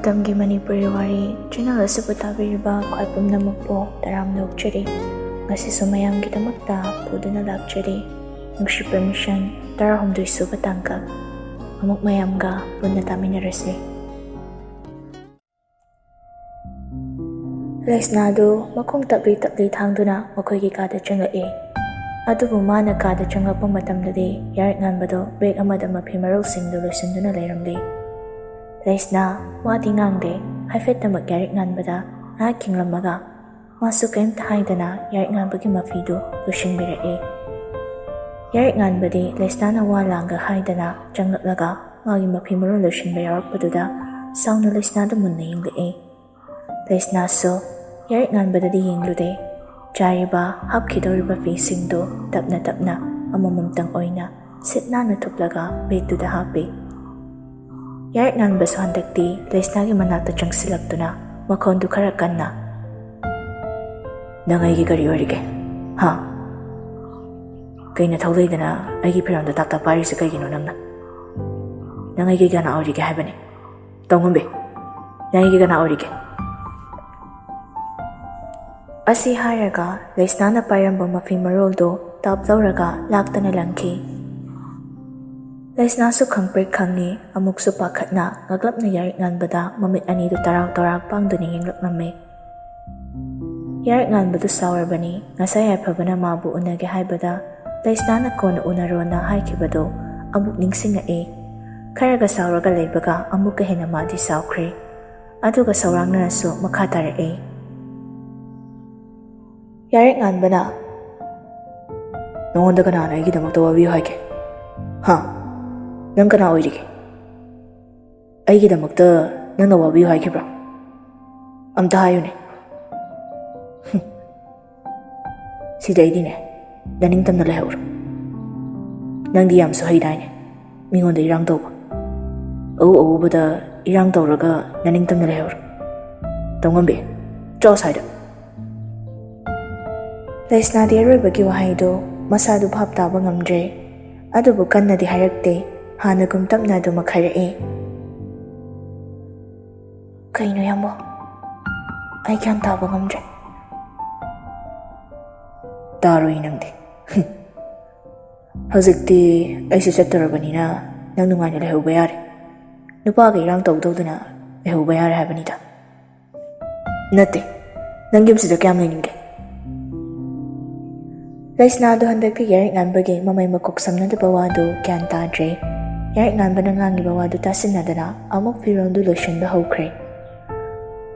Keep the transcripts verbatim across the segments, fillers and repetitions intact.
ꯃꯇꯝꯒꯤ ꯃꯅꯤꯄꯨꯔꯤ ꯋꯥꯔꯤ ꯆꯦꯅꯦꯜ ꯑꯁꯤꯕꯨ ꯇꯥꯕꯤꯔꯤꯕ ꯈ꯭ꯋꯥꯏ ꯄꯨꯝꯅꯃꯛꯄꯨ ꯇꯔꯥꯝꯅ ꯑꯣꯛꯆꯔꯤ꯫ ꯉꯁꯤꯁꯨ ꯃꯌꯥꯝꯒꯤꯗꯃꯛꯇ ꯄꯨꯗꯨꯅ ꯂꯥꯛꯆꯔꯤ ꯅꯨꯡꯁꯤ ꯄꯔꯃꯤꯁꯟ ꯇꯔꯥꯍꯨꯝꯗꯣꯏ ꯁꯨꯕ ꯇꯥꯡꯀꯛ꯫ ꯑꯃꯨꯛ ꯃꯌꯥꯝꯒ ꯄꯨꯟꯅ ꯇꯥꯃꯤꯟꯅꯔꯁꯤ꯫ ꯂꯩꯁꯅꯥꯗꯨ ꯃꯈꯣꯡ ꯇꯞꯂꯤ ꯇꯞꯂꯤ ꯊꯥꯡꯗꯨꯅ ꯃꯈꯣꯏꯒꯤ ꯀꯥꯗ ꯆꯪꯂꯛꯏ꯫ ꯑꯗꯨꯕꯨ ꯃꯥꯅ ꯀꯥꯗ ꯆꯪꯂꯛꯄ ꯃꯇꯝꯗꯗꯤ ꯌꯥꯔꯤꯛ ꯉꯥꯟꯕꯗꯨ ꯕꯦꯒ ꯑꯃꯗ ꯃꯐꯤ ꯃꯔꯣꯜꯁꯤꯡꯗꯨ ꯂꯣꯏꯁꯤꯟꯗꯨꯅ ꯂꯩꯔꯝꯂꯤ꯫ ꯂꯩꯁꯅꯥ ꯋꯥꯗꯤ ꯉꯥꯡꯗꯦ, ꯍꯥꯏꯐꯦꯠꯇꯃꯛ ꯌꯥꯔꯤꯛ ꯉꯥꯟꯕꯗ ꯉꯥꯏꯍꯥꯛ ꯈꯤꯡꯂꯝꯃꯒ ꯃꯥꯁꯨ ꯀꯔꯤꯝꯇ ꯍꯥꯏꯗꯅ ꯌꯥꯔꯤꯛ ꯉꯥꯟꯕꯒꯤ ꯃꯐꯤꯗꯨ ꯂꯣꯏꯁꯤꯟꯕꯤꯔꯛꯏ꯫ ꯌꯥꯔꯤꯛ ꯉꯥꯟꯕꯗꯤ ꯂꯩꯁꯅꯥꯅ ꯋꯥ ꯂꯥꯡꯒ ꯍꯥꯏꯗꯅ ꯆꯪꯂꯛꯂꯒ ꯃꯥꯒꯤ ꯃꯐꯤ ꯃꯔꯣꯜ ꯂꯣꯏꯁꯤꯟꯕ ꯌꯥꯎꯔꯛꯄꯗꯨꯗ ꯁꯥꯎꯅ ꯂꯩꯁꯅꯥꯗꯨ ꯃꯨꯟꯅ ꯌꯦꯡꯂꯛꯏ꯫ ꯂꯩꯁꯅꯥꯁꯨ ꯌꯥꯔꯤꯛ ꯉꯥꯟꯕꯗꯗꯤ ꯌꯦꯡꯂꯨꯗꯦ꯫ ꯆꯥꯔꯤꯕ, ꯍꯥꯞꯈꯤꯗꯧꯔꯤꯕ ꯐꯤꯁꯤꯡꯗꯨ ꯇꯞꯅ ꯇꯞꯅ ꯑꯃꯃꯝꯇꯪ ꯑꯣꯏꯅ ꯁꯤꯠ ꯅꯥꯟꯅ ꯊꯨꯞꯂꯒ ꯕꯦꯒꯇꯨꯗ ꯍꯥꯞꯄꯤ꯫ ꯌꯥꯔꯤꯛ ꯉꯥꯟꯕꯁꯨ ꯍꯟꯗꯛꯇꯤ ꯂꯩꯁꯅꯥꯒꯤ ꯃꯅꯥꯛꯇ ꯆꯪꯁꯤꯜꯂꯛꯇꯨꯅ ꯃꯈꯣꯟꯗꯨ ꯈꯔ ꯀꯟꯅ, "ꯅꯪ ꯑꯩꯒꯤ ꯀꯔꯤ ꯑꯣꯏꯔꯤꯒꯦ? ꯍꯥ? ꯀꯩ ꯅꯊꯧ ꯂꯩꯗꯅ ꯑꯩꯒꯤ ꯐꯤꯔꯣꯟꯗ ꯇꯥꯛ ꯇꯥꯛ ꯄꯥꯏꯔꯤꯁꯦ ꯀꯩꯒꯤꯅꯣ ꯅꯪꯅ? ꯅꯪ ꯑꯩꯒꯤ ꯀꯅꯥ ꯑꯣꯏꯔꯤꯒꯦ ꯍꯥꯏꯕꯅꯤ? ꯇꯧꯉꯝꯕꯤ, ꯅꯪ ꯑꯩꯒꯤ ꯀꯅꯥ ꯑꯣꯏꯔꯤꯒꯦ?" ꯑꯁꯤ ꯍꯥꯏꯔꯒ ꯂꯩꯁꯅꯥꯅ ꯄꯥꯏꯔꯝꯕ ꯃꯐꯤ ꯃꯔꯣꯜꯗꯨ ꯇꯞ ꯂꯧꯔꯒ ꯂꯥꯛꯇꯅ ꯂꯪꯈꯤ꯫ ꯂꯩꯁꯅꯥꯁꯨ ꯈꯪꯄ꯭ꯔꯦꯛ ꯈꯪꯉꯤ, ꯑꯃꯨꯛꯁꯨ ꯄꯥꯈꯠꯅ ꯉꯛꯂꯞꯅ ꯌꯥꯔꯤꯛ ꯉꯥꯟꯕꯗ ꯃꯃꯤꯠ ꯑꯅꯤꯗꯨ ꯇꯔꯥꯎ ꯇꯔꯥꯎ ꯄꯥꯡꯗꯨꯅ ꯌꯦꯡꯂꯛꯂꯝꯃꯤ꯫ ꯌꯥꯔꯤꯛ ꯉꯥꯟꯕꯗꯨ ꯁꯥꯎꯔꯕꯅꯤ꯫ ꯉꯁꯥꯏ ꯌꯥꯏꯐꯕꯅ ꯃꯥꯕꯨ ꯎꯅꯒꯦ ꯍꯥꯏꯕꯗ ꯂꯩꯁꯅꯥꯅ ꯀꯣꯟꯅ ꯎꯅꯔꯣꯅ ꯍꯥꯏꯈꯤꯕꯗꯨ ꯑꯃꯨꯛ ꯅꯤꯡꯁꯤꯡꯂꯛꯏ꯫ ꯈꯔꯒ ꯁꯥꯎꯔꯒ ꯂꯩꯕꯒ ꯑꯃꯨꯛꯀ ꯍꯦꯟꯅ ꯃꯥꯗꯤ ꯁꯥꯎꯈ꯭ꯔꯦ꯫ ꯑꯗꯨꯒ ꯁꯧꯔꯥꯡꯅꯅꯁꯨ ꯃꯈꯥ ꯇꯥꯔꯛꯏ꯫ ꯌꯥꯔꯤꯛ ꯉꯥꯟꯕꯅ, "ꯅꯉꯣꯟꯗ ꯀꯅꯥꯅ ꯑꯩꯒꯤꯗꯃꯛꯇ ꯋꯥꯕꯤꯌꯨ ꯍꯥꯏꯒꯦ? ꯍꯥ? ꯅꯪ ꯀꯅꯥ ꯑꯣꯏꯔꯤꯒꯦ? ꯑꯩꯒꯤꯗꯃꯛꯇ ꯅꯪꯅ ꯋꯥꯕꯤꯌꯨ ꯍꯥꯏꯈꯤꯕ꯭ꯔꯣ? ꯑꯝꯇ ꯍꯥꯏꯌꯨꯅꯦ꯫ ꯍꯨꯝ꯫ ꯁꯤꯗꯩꯗꯤꯅꯦ, ꯅꯅꯤꯡꯇꯝꯅ ꯂꯩꯍꯧꯔꯣ꯫ ꯅꯪꯗꯤ ꯌꯥꯝꯁꯨ ꯍꯩꯗꯥꯏꯅꯦ, ꯃꯤꯉꯣꯟꯗ ꯏꯔꯥꯡ ꯇꯧꯕ꯫ ꯑꯎ ꯑꯎꯕꯗ ꯏꯔꯥꯡ ꯇꯧꯔꯒ ꯅꯅꯤꯡꯇꯝꯅ ꯂꯩꯍꯧꯔꯣ꯫ ꯇꯧꯉꯝꯕꯤ, ꯆꯣ ꯁ꯭ꯋꯥꯏꯗ꯫" ꯂꯩꯁꯅꯥꯗꯤ ꯑꯔꯣꯏꯕꯒꯤ ꯋꯥꯍꯩꯗꯨ ꯃꯁꯥꯗꯨ ꯚꯥꯞ ꯇꯥꯕ ꯉꯝꯗ꯭ꯔꯦ꯫ ꯑꯗꯨꯕꯨ ꯀꯟꯅꯗꯤ ꯍꯥꯏꯔꯛꯇꯦ꯫ ꯍꯥꯟꯅꯒꯨꯝ ꯇꯞꯅ ꯑꯗꯨꯃꯛ ꯍꯥꯏꯔꯛꯏ꯫ ꯀꯩꯅꯣ ꯌꯥꯝꯕ? ꯑꯩ ꯒ꯭ꯌꯥꯟ ꯇꯥꯕ ꯉꯝꯗ꯭ꯔꯦ꯫ ꯇꯥꯔꯣꯏ ꯅꯪꯗꯤ꯫ ꯍꯧꯖꯤꯛꯇꯤ ꯑꯩꯁꯨ ꯆꯠꯇꯣꯔꯕꯅꯤꯅ ꯅꯪ ꯅꯨꯡꯉꯥꯏꯅ ꯂꯩꯍꯧꯕ ꯌꯥꯔꯦ꯫ ꯅꯨꯄꯥꯒ ꯏꯔꯥꯡ ꯇꯧꯗꯧꯗꯅ ꯂꯩꯍꯧꯕ ꯌꯥꯔꯦ ꯍꯥꯏꯕꯅꯤꯗ꯫ ꯅꯠꯇꯦ, ꯅꯪ ꯌꯨꯝꯁꯤꯗ ꯀꯌꯥꯝ ꯂꯩꯅꯤꯡꯒꯦ? ꯂꯩꯁꯅꯥꯗꯣ ꯍꯟꯗꯛꯇꯤ ꯌꯥꯏꯔꯤꯛ ꯉꯥꯟꯕꯒꯤ ꯃꯃꯩ ꯃꯀꯣꯛ ꯁꯝꯅꯗꯕ ꯋꯥꯗꯨ ꯒ꯭ꯌꯥꯟ ꯇꯥꯗ꯭ꯔꯦ꯫ ꯌꯥꯏꯔꯤꯛ ꯉꯥꯟꯕꯅ ꯉꯥꯡꯉꯤꯕ ꯋꯥꯗꯨ ꯇꯥꯁꯤꯟꯅꯗꯅ ꯑꯃꯨꯛ ꯐꯤꯔꯣꯜꯗꯨ ꯂꯣꯏꯁꯤꯟꯕ ꯍꯧꯈ꯭ꯔꯦ꯫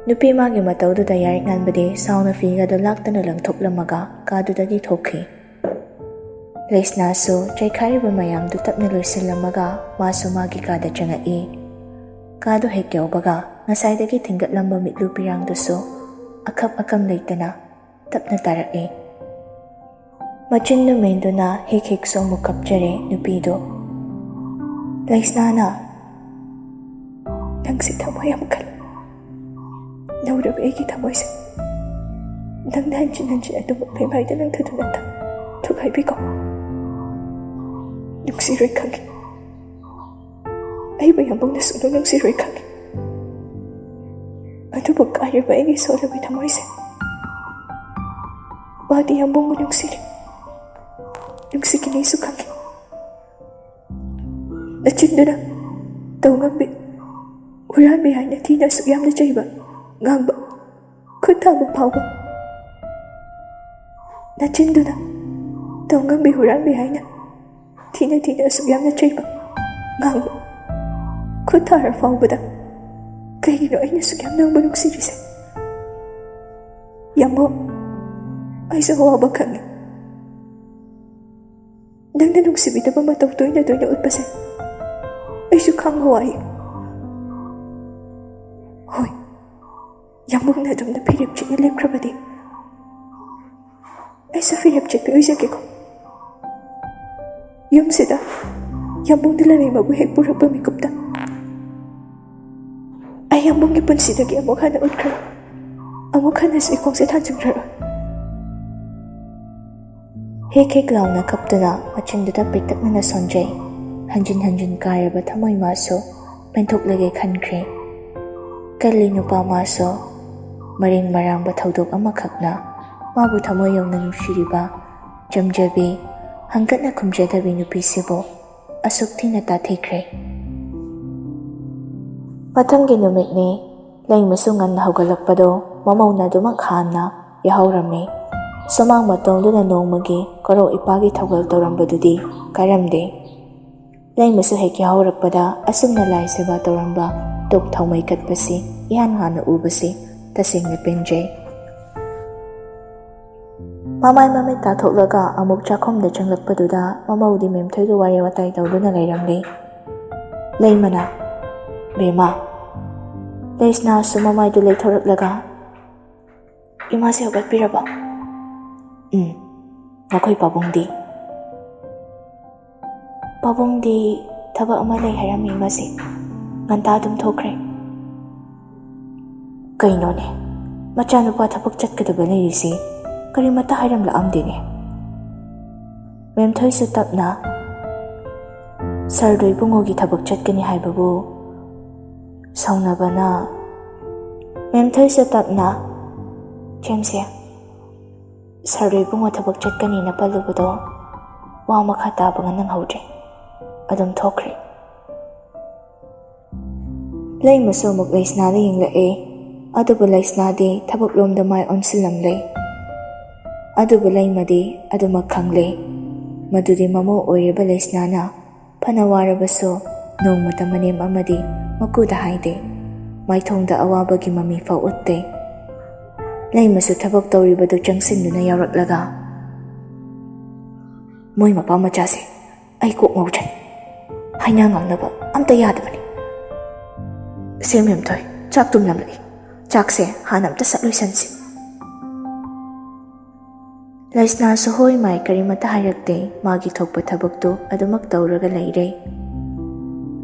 ꯅꯨꯄꯤ ꯃꯥꯒꯤ ꯃꯇꯧꯗꯨꯗ ꯌꯥꯏꯔꯤꯛ ꯉꯥꯟꯕꯗꯤ ꯁꯥꯎꯅ ꯐꯤꯒꯗꯨ ꯂꯥꯛꯇꯅ ꯂꯪꯊꯣꯛꯂꯝꯃꯒ ꯀꯥꯗꯨꯗꯒꯤ ꯊꯣꯛꯈꯤ꯫ ꯂꯩꯁꯅꯥꯁꯨ ꯆꯩꯈꯥꯏꯔꯤꯕ ꯃꯌꯥꯝꯗꯨ ꯇꯞꯅ ꯂꯣꯏꯁꯤꯜꯂꯝꯃꯒ ꯃꯥꯁꯨ ꯃꯥꯒꯤ ꯀꯥꯗ ꯆꯪꯉꯛꯏ꯫ ꯀꯥꯗꯨ ꯍꯦꯛ ꯌꯧꯕꯒ ꯉꯁꯥꯏꯗꯒꯤ ꯊꯤꯡꯒꯠꯂꯝꯕ ꯃꯤꯠꯂꯨ ꯄꯤꯔꯥꯡꯗꯨꯁꯨ ꯑꯈꯞ ꯑꯀꯝ ꯂꯩꯇꯅ ꯇꯞꯅ ꯇꯥꯔꯛꯏ꯫ ꯃꯆꯤꯟꯗꯨ ꯃꯦꯟꯗꯨꯅ ꯍꯦꯛ ꯍꯦꯛꯁꯨ ꯑꯃꯨꯛ ꯀꯞꯆꯔꯦ ꯅꯨꯄꯤꯗꯨ꯫ ꯂꯩꯁꯅꯥꯅ, "ꯅꯪꯁꯦ ꯊꯃꯣꯏ ꯌꯥꯝ ꯀꯜꯂꯤ꯫ ꯅꯧꯔꯕ ꯑꯩꯒꯤ ꯊꯃꯣꯏꯁꯦ ꯅꯪꯅ ꯍꯟꯖꯤꯟ ꯍꯟꯖꯤꯟ ꯑꯗꯨꯃꯛ ꯐꯦꯡꯃꯥꯏꯗ ꯅꯪꯊꯗꯨꯅ ꯊ-, ꯊꯨꯒꯥꯏꯕꯤꯀꯣ꯫ ꯅꯨꯡꯁꯤꯔꯣꯏ ꯈꯪꯉꯤ꯫ ꯑꯩꯕꯨ ꯌꯥꯝꯕꯨꯡꯅ ꯁꯨꯡꯅꯨꯡ ꯅꯨꯡꯁꯤꯔꯣꯏ ꯈꯪꯉꯤ꯫ ꯑꯗꯨꯕꯨ ꯀꯥꯏꯔꯕ ꯑꯩꯒꯤ ꯁꯣꯜꯂꯕ ꯊꯃꯣꯏꯁꯦ ꯃꯥꯗꯤ ꯌꯥꯝꯕꯨꯡꯕꯨ ꯅꯨꯡꯁꯤꯔꯤ꯫ ꯅꯨꯡꯁꯤꯒꯅꯤꯁꯨ ꯈꯪꯉꯤ꯫ ꯅꯆꯤꯟꯗꯨꯅ ꯇꯧꯉꯝꯕꯤ ꯍꯨꯔꯥꯟꯕꯤ ꯍꯥꯏꯅ ꯊꯤꯅ ꯑꯁꯨꯛ ꯌꯥꯝꯅ ꯆꯩꯕ, ꯉꯥꯡꯕ, ꯈꯨꯠ ꯊꯥꯕ ꯐꯥꯎꯕ꯫ ꯅꯆꯤꯟꯗꯨꯅ ꯇꯧꯉꯝꯕꯤ ꯍꯨꯔꯥꯟꯕꯤ ꯍꯥꯏꯅ ꯊꯤꯅ ꯊꯤꯅ ꯑꯁꯨꯛ ꯌꯥꯝꯅ ꯆꯩꯕ, ꯉꯥꯡꯕ, ꯈꯨꯠ ꯊꯥꯔ ꯐꯥꯎꯕꯗ ꯀꯩꯒꯤꯅꯣ ꯑꯩꯅ ꯑꯁꯨꯛ ꯌꯥꯝ ꯅꯪꯕꯨ ꯅꯨꯡꯁꯤꯔꯤꯁꯦ? ꯌꯥꯝꯕꯨꯡ, ꯑꯩꯁꯨ ꯑꯋꯥꯕ ꯈꯪꯉꯤ꯫ ꯅꯪꯅ ꯅꯨꯡꯁꯤꯕꯤꯗꯕ ꯃꯇꯧ ꯇꯣꯏꯅ ꯇꯣꯏꯅ ꯎꯠꯄꯁꯦ ꯑꯩꯁꯨ ꯈꯥꯡꯕ ꯋꯥꯏ꯫ ꯍꯣꯏ, ꯌꯥꯝꯕꯨꯡꯅ ꯑꯗꯨꯝꯅ ꯐꯤꯔꯦꯞ ꯆꯤꯠꯅ ꯂꯦꯞꯈ꯭ꯔꯕꯗꯤ ꯑꯩꯁꯨ ꯐꯤꯔꯦꯞ ꯆꯤꯠꯄꯤ ꯑꯣꯏꯖꯒꯦꯀꯣ꯫ ꯌꯨꯝꯁꯤꯗ ꯌꯥꯝꯕꯨꯡꯅ ꯂꯩꯃꯩ ꯃꯕꯨ ꯍꯦꯛ ꯄꯨꯔꯛꯄ ꯃꯤꯀꯨꯞꯇ ꯑꯩ ꯌꯥꯝꯕꯨꯡꯒꯤ ꯄꯨꯟꯁꯤꯗꯒꯤ ꯑꯃꯨꯛ ꯍꯟꯅ ꯎꯠꯈ꯭ꯔꯔꯣꯏ꯫ ꯑꯃꯨꯛ ꯍꯟꯅꯁꯨ ꯏꯈꯣꯡꯁꯦ ꯊꯥꯡꯖꯤꯟꯈ꯭ꯔꯔꯣꯏ꯫ ꯍꯦꯛ ꯍꯦꯛ ꯂꯥꯎꯅ ꯀꯞꯇꯨꯅ ꯃꯆꯤꯟꯗꯨꯗ ꯄꯤꯛꯇꯛꯅꯅ ꯁꯣꯟꯖꯩ꯫ ꯍꯟꯖꯤꯟ ꯍꯟꯖꯤꯟ ꯀꯥꯏꯔꯕ ꯊꯃꯣꯏ ꯃꯥꯁꯨ ꯄꯦꯟꯊꯣꯛꯂꯒꯦ ꯈꯟꯈ꯭ꯔꯦ꯫ ꯀꯜꯂꯤ ꯅꯨꯄꯥ ꯃꯥꯁꯨ꯫ ꯃꯔꯤꯡ ꯃꯔꯥꯡꯕ ꯊꯧꯗꯣꯛ ꯑꯃꯈꯛꯅ ꯃꯥꯕꯨ ꯊꯃꯣꯏ ꯌꯧꯅ ꯅꯨꯡꯁꯤꯔꯤꯕ, ꯆꯝꯖꯕꯤ, ꯍꯪꯒꯠꯅ ꯈꯨꯝꯖꯗꯕꯤ ꯅꯨꯄꯤꯁꯤꯕꯨ ꯑꯁꯨꯛ ꯊꯤꯅ ꯇꯥꯊꯤꯈ꯭ꯔꯦ꯫ ꯃꯊꯪꯒꯤ ꯅꯨꯃꯤꯠꯅꯤ꯫ ꯂꯩꯃꯁꯨ ꯉꯟꯅ ꯍꯧꯒꯠꯂꯛꯄꯗꯣ ꯃꯃꯧꯅ ꯑꯗꯨꯃꯛ ꯍꯥꯟꯅ ꯌꯥꯍꯧꯔꯝꯃꯤ꯫ ꯁꯨꯃꯥꯡ ꯃꯇꯣꯟꯗꯨꯗ ꯅꯣꯡꯃꯒꯤ ꯀꯣꯔꯧ ꯏꯄꯥꯒꯤ ꯊꯧꯒꯜ ꯇꯧꯔꯝꯕꯗꯨꯗꯤ ꯀꯥꯏꯔꯝꯗꯦ꯫ ꯂꯩꯃꯁꯨ ꯍꯦꯛ ꯌꯥꯍꯧꯔꯛꯄꯗ ꯑꯁꯨꯝꯅ ꯂꯥꯏ ꯁꯦꯕꯥ ꯇꯧꯔꯝꯕ ꯇꯣꯛ ꯊꯥꯎꯃꯩ ꯀꯠꯄꯁꯤ ꯏꯍꯥꯟ ꯍꯥꯟꯅ ꯎꯕꯁꯤ ꯇꯁꯦꯡꯅ ꯄꯦꯟꯖꯩ꯫ ꯃꯃꯥꯏ ꯃꯃꯤꯠ ꯇꯥꯊꯣꯛꯂꯒ ꯑꯃꯨꯛ ꯆꯥꯛꯈꯨꯝꯗ ꯆꯪꯂꯛꯄꯗꯨꯗ ꯃꯃꯧꯗꯤ ꯃꯦꯝꯊꯣꯏꯒ ꯋꯥꯔꯤ ꯋꯥꯇꯥꯏ ꯇꯧꯗꯨꯅ ꯂꯩꯔꯝꯂꯦ꯫ ꯂꯩꯃꯅ, "ꯕꯦꯝꯃ"꯫ ꯂꯩꯁꯅꯥꯁꯨ ꯃꯃꯥꯏꯗꯨ ꯂꯩꯊꯣꯔꯛꯂꯒ, "ꯏꯃꯥꯁꯦ ꯍꯧꯒꯠꯄꯤꯔꯕꯣ?" "ꯎꯝ꯫ ꯅꯈꯣꯏ ꯄꯥꯕꯨꯡꯗꯤ?" "ꯄꯥꯕꯨꯡꯗꯤ ꯊꯕꯛ ꯑꯃ ꯂꯩ ꯍꯥꯏꯔꯝꯃꯤ ꯉꯁꯤ꯫ ꯉꯟꯇꯥ ꯑꯗꯨꯝ ꯊꯣꯛꯈ꯭ꯔꯦ꯫" "ꯀꯩꯅꯣꯅꯦ, ꯃꯆꯥꯅꯨꯄꯥ ꯊꯕꯛ ꯆꯠꯀꯗꯕ ꯂꯩꯔꯤꯁꯤ ꯀꯔꯤꯃꯠꯇ ꯍꯥꯏꯔꯝꯂꯛꯑꯝꯗꯦꯅꯦ?" ꯃꯦꯝꯊꯣꯏꯁꯨ ꯇꯞꯅ, "ꯁꯔꯗꯣ ꯏꯕꯨꯡꯉꯣꯒꯤ ꯊꯕꯛ ꯆꯠꯀꯅꯤ ꯍꯥꯏꯕꯕꯨ ꯁꯥꯎꯅꯕꯅ꯫" ꯃꯦꯝꯊꯣꯏꯁꯨ ꯇꯞꯅ, "ꯊꯦꯝꯁꯦ, ꯁꯔꯗꯣ ꯏꯕꯨꯡꯉꯣ ꯊꯕꯛ ꯆꯠꯀꯅꯤꯅ ꯄꯜꯂꯨꯕꯗꯣ ꯋꯥ ꯃꯈꯥ ꯇꯥꯕꯒ ꯅꯪꯍꯧꯗ꯭ꯔꯦ꯫ ꯑꯗꯨꯝ ꯊꯣꯛꯈ꯭ꯔꯦ꯫" ꯂꯩꯃꯁꯨ ꯑꯃꯨꯛ ꯂꯩꯁꯅꯥꯗ ꯌꯦꯡꯂꯛꯑꯦ꯫ ꯑꯗꯨꯕꯨ ꯂꯩꯁꯅꯥꯗꯤ ꯊꯕꯛꯂꯣꯝꯗ ꯃꯥꯏ ꯑꯣꯟꯁꯤꯜꯂꯝꯂꯦ꯫ ꯑꯗꯨꯕꯨ ꯂꯩꯃꯗꯤ ꯑꯗꯨꯃꯛ ꯈꯪꯂꯦ꯫ ꯃꯗꯨꯗꯤ ꯃꯃꯧ ꯑꯣꯏꯔꯤꯕ ꯂꯩꯁꯅꯥꯅ ꯐꯅ ꯋꯥꯔꯕꯁꯨ ꯅꯣꯡꯃꯇ ꯃꯅꯦꯝ ꯑꯃꯗꯤ ꯃꯀꯨꯗ ꯍꯥꯏꯗꯦ꯫ ꯃꯥꯏꯊꯣꯡꯗ ꯑꯋꯥꯕꯒꯤ ꯃꯃꯤ ꯐꯥꯎ ꯎꯠꯇꯦ꯫ ꯂꯩꯃꯁꯨ ꯊꯕꯛ ꯇꯧꯔꯤꯕꯗꯨ ꯆꯪꯁꯤꯟꯗꯨꯅ ꯌꯥꯎꯔꯛꯂꯒ, "ꯃꯣꯏ ꯃꯄꯥ ꯃꯆꯥꯁꯦ ꯑꯩ ꯀꯣꯛ ꯉꯧꯖꯩ꯫ ꯍꯥꯏꯅ ꯉꯥꯡꯅꯕ ꯑꯝꯇ ꯌꯥꯗꯕꯅꯤ꯫ ꯁꯦ ꯃꯦꯝꯊꯣꯏ, ꯆꯥꯛ ꯇꯨꯝꯂꯝꯂꯛꯏ꯫ ꯆꯥꯛꯁꯦ ꯍꯥꯟꯅ ꯑꯝꯇ ꯁꯠ ꯂꯣꯏꯁꯟꯁꯤ꯫" ꯂꯩꯁꯅꯥꯁꯨ ꯍꯣꯏ ꯃꯥꯏ ꯀꯔꯤꯃꯠꯇ ꯍꯥꯏꯔꯛꯇꯦ꯫ ꯃꯥꯒꯤ ꯊꯣꯛꯄ ꯊꯕꯛꯇꯨ ꯑꯗꯨꯃꯛ ꯇꯧꯔꯒ ꯂꯩꯔꯦ꯫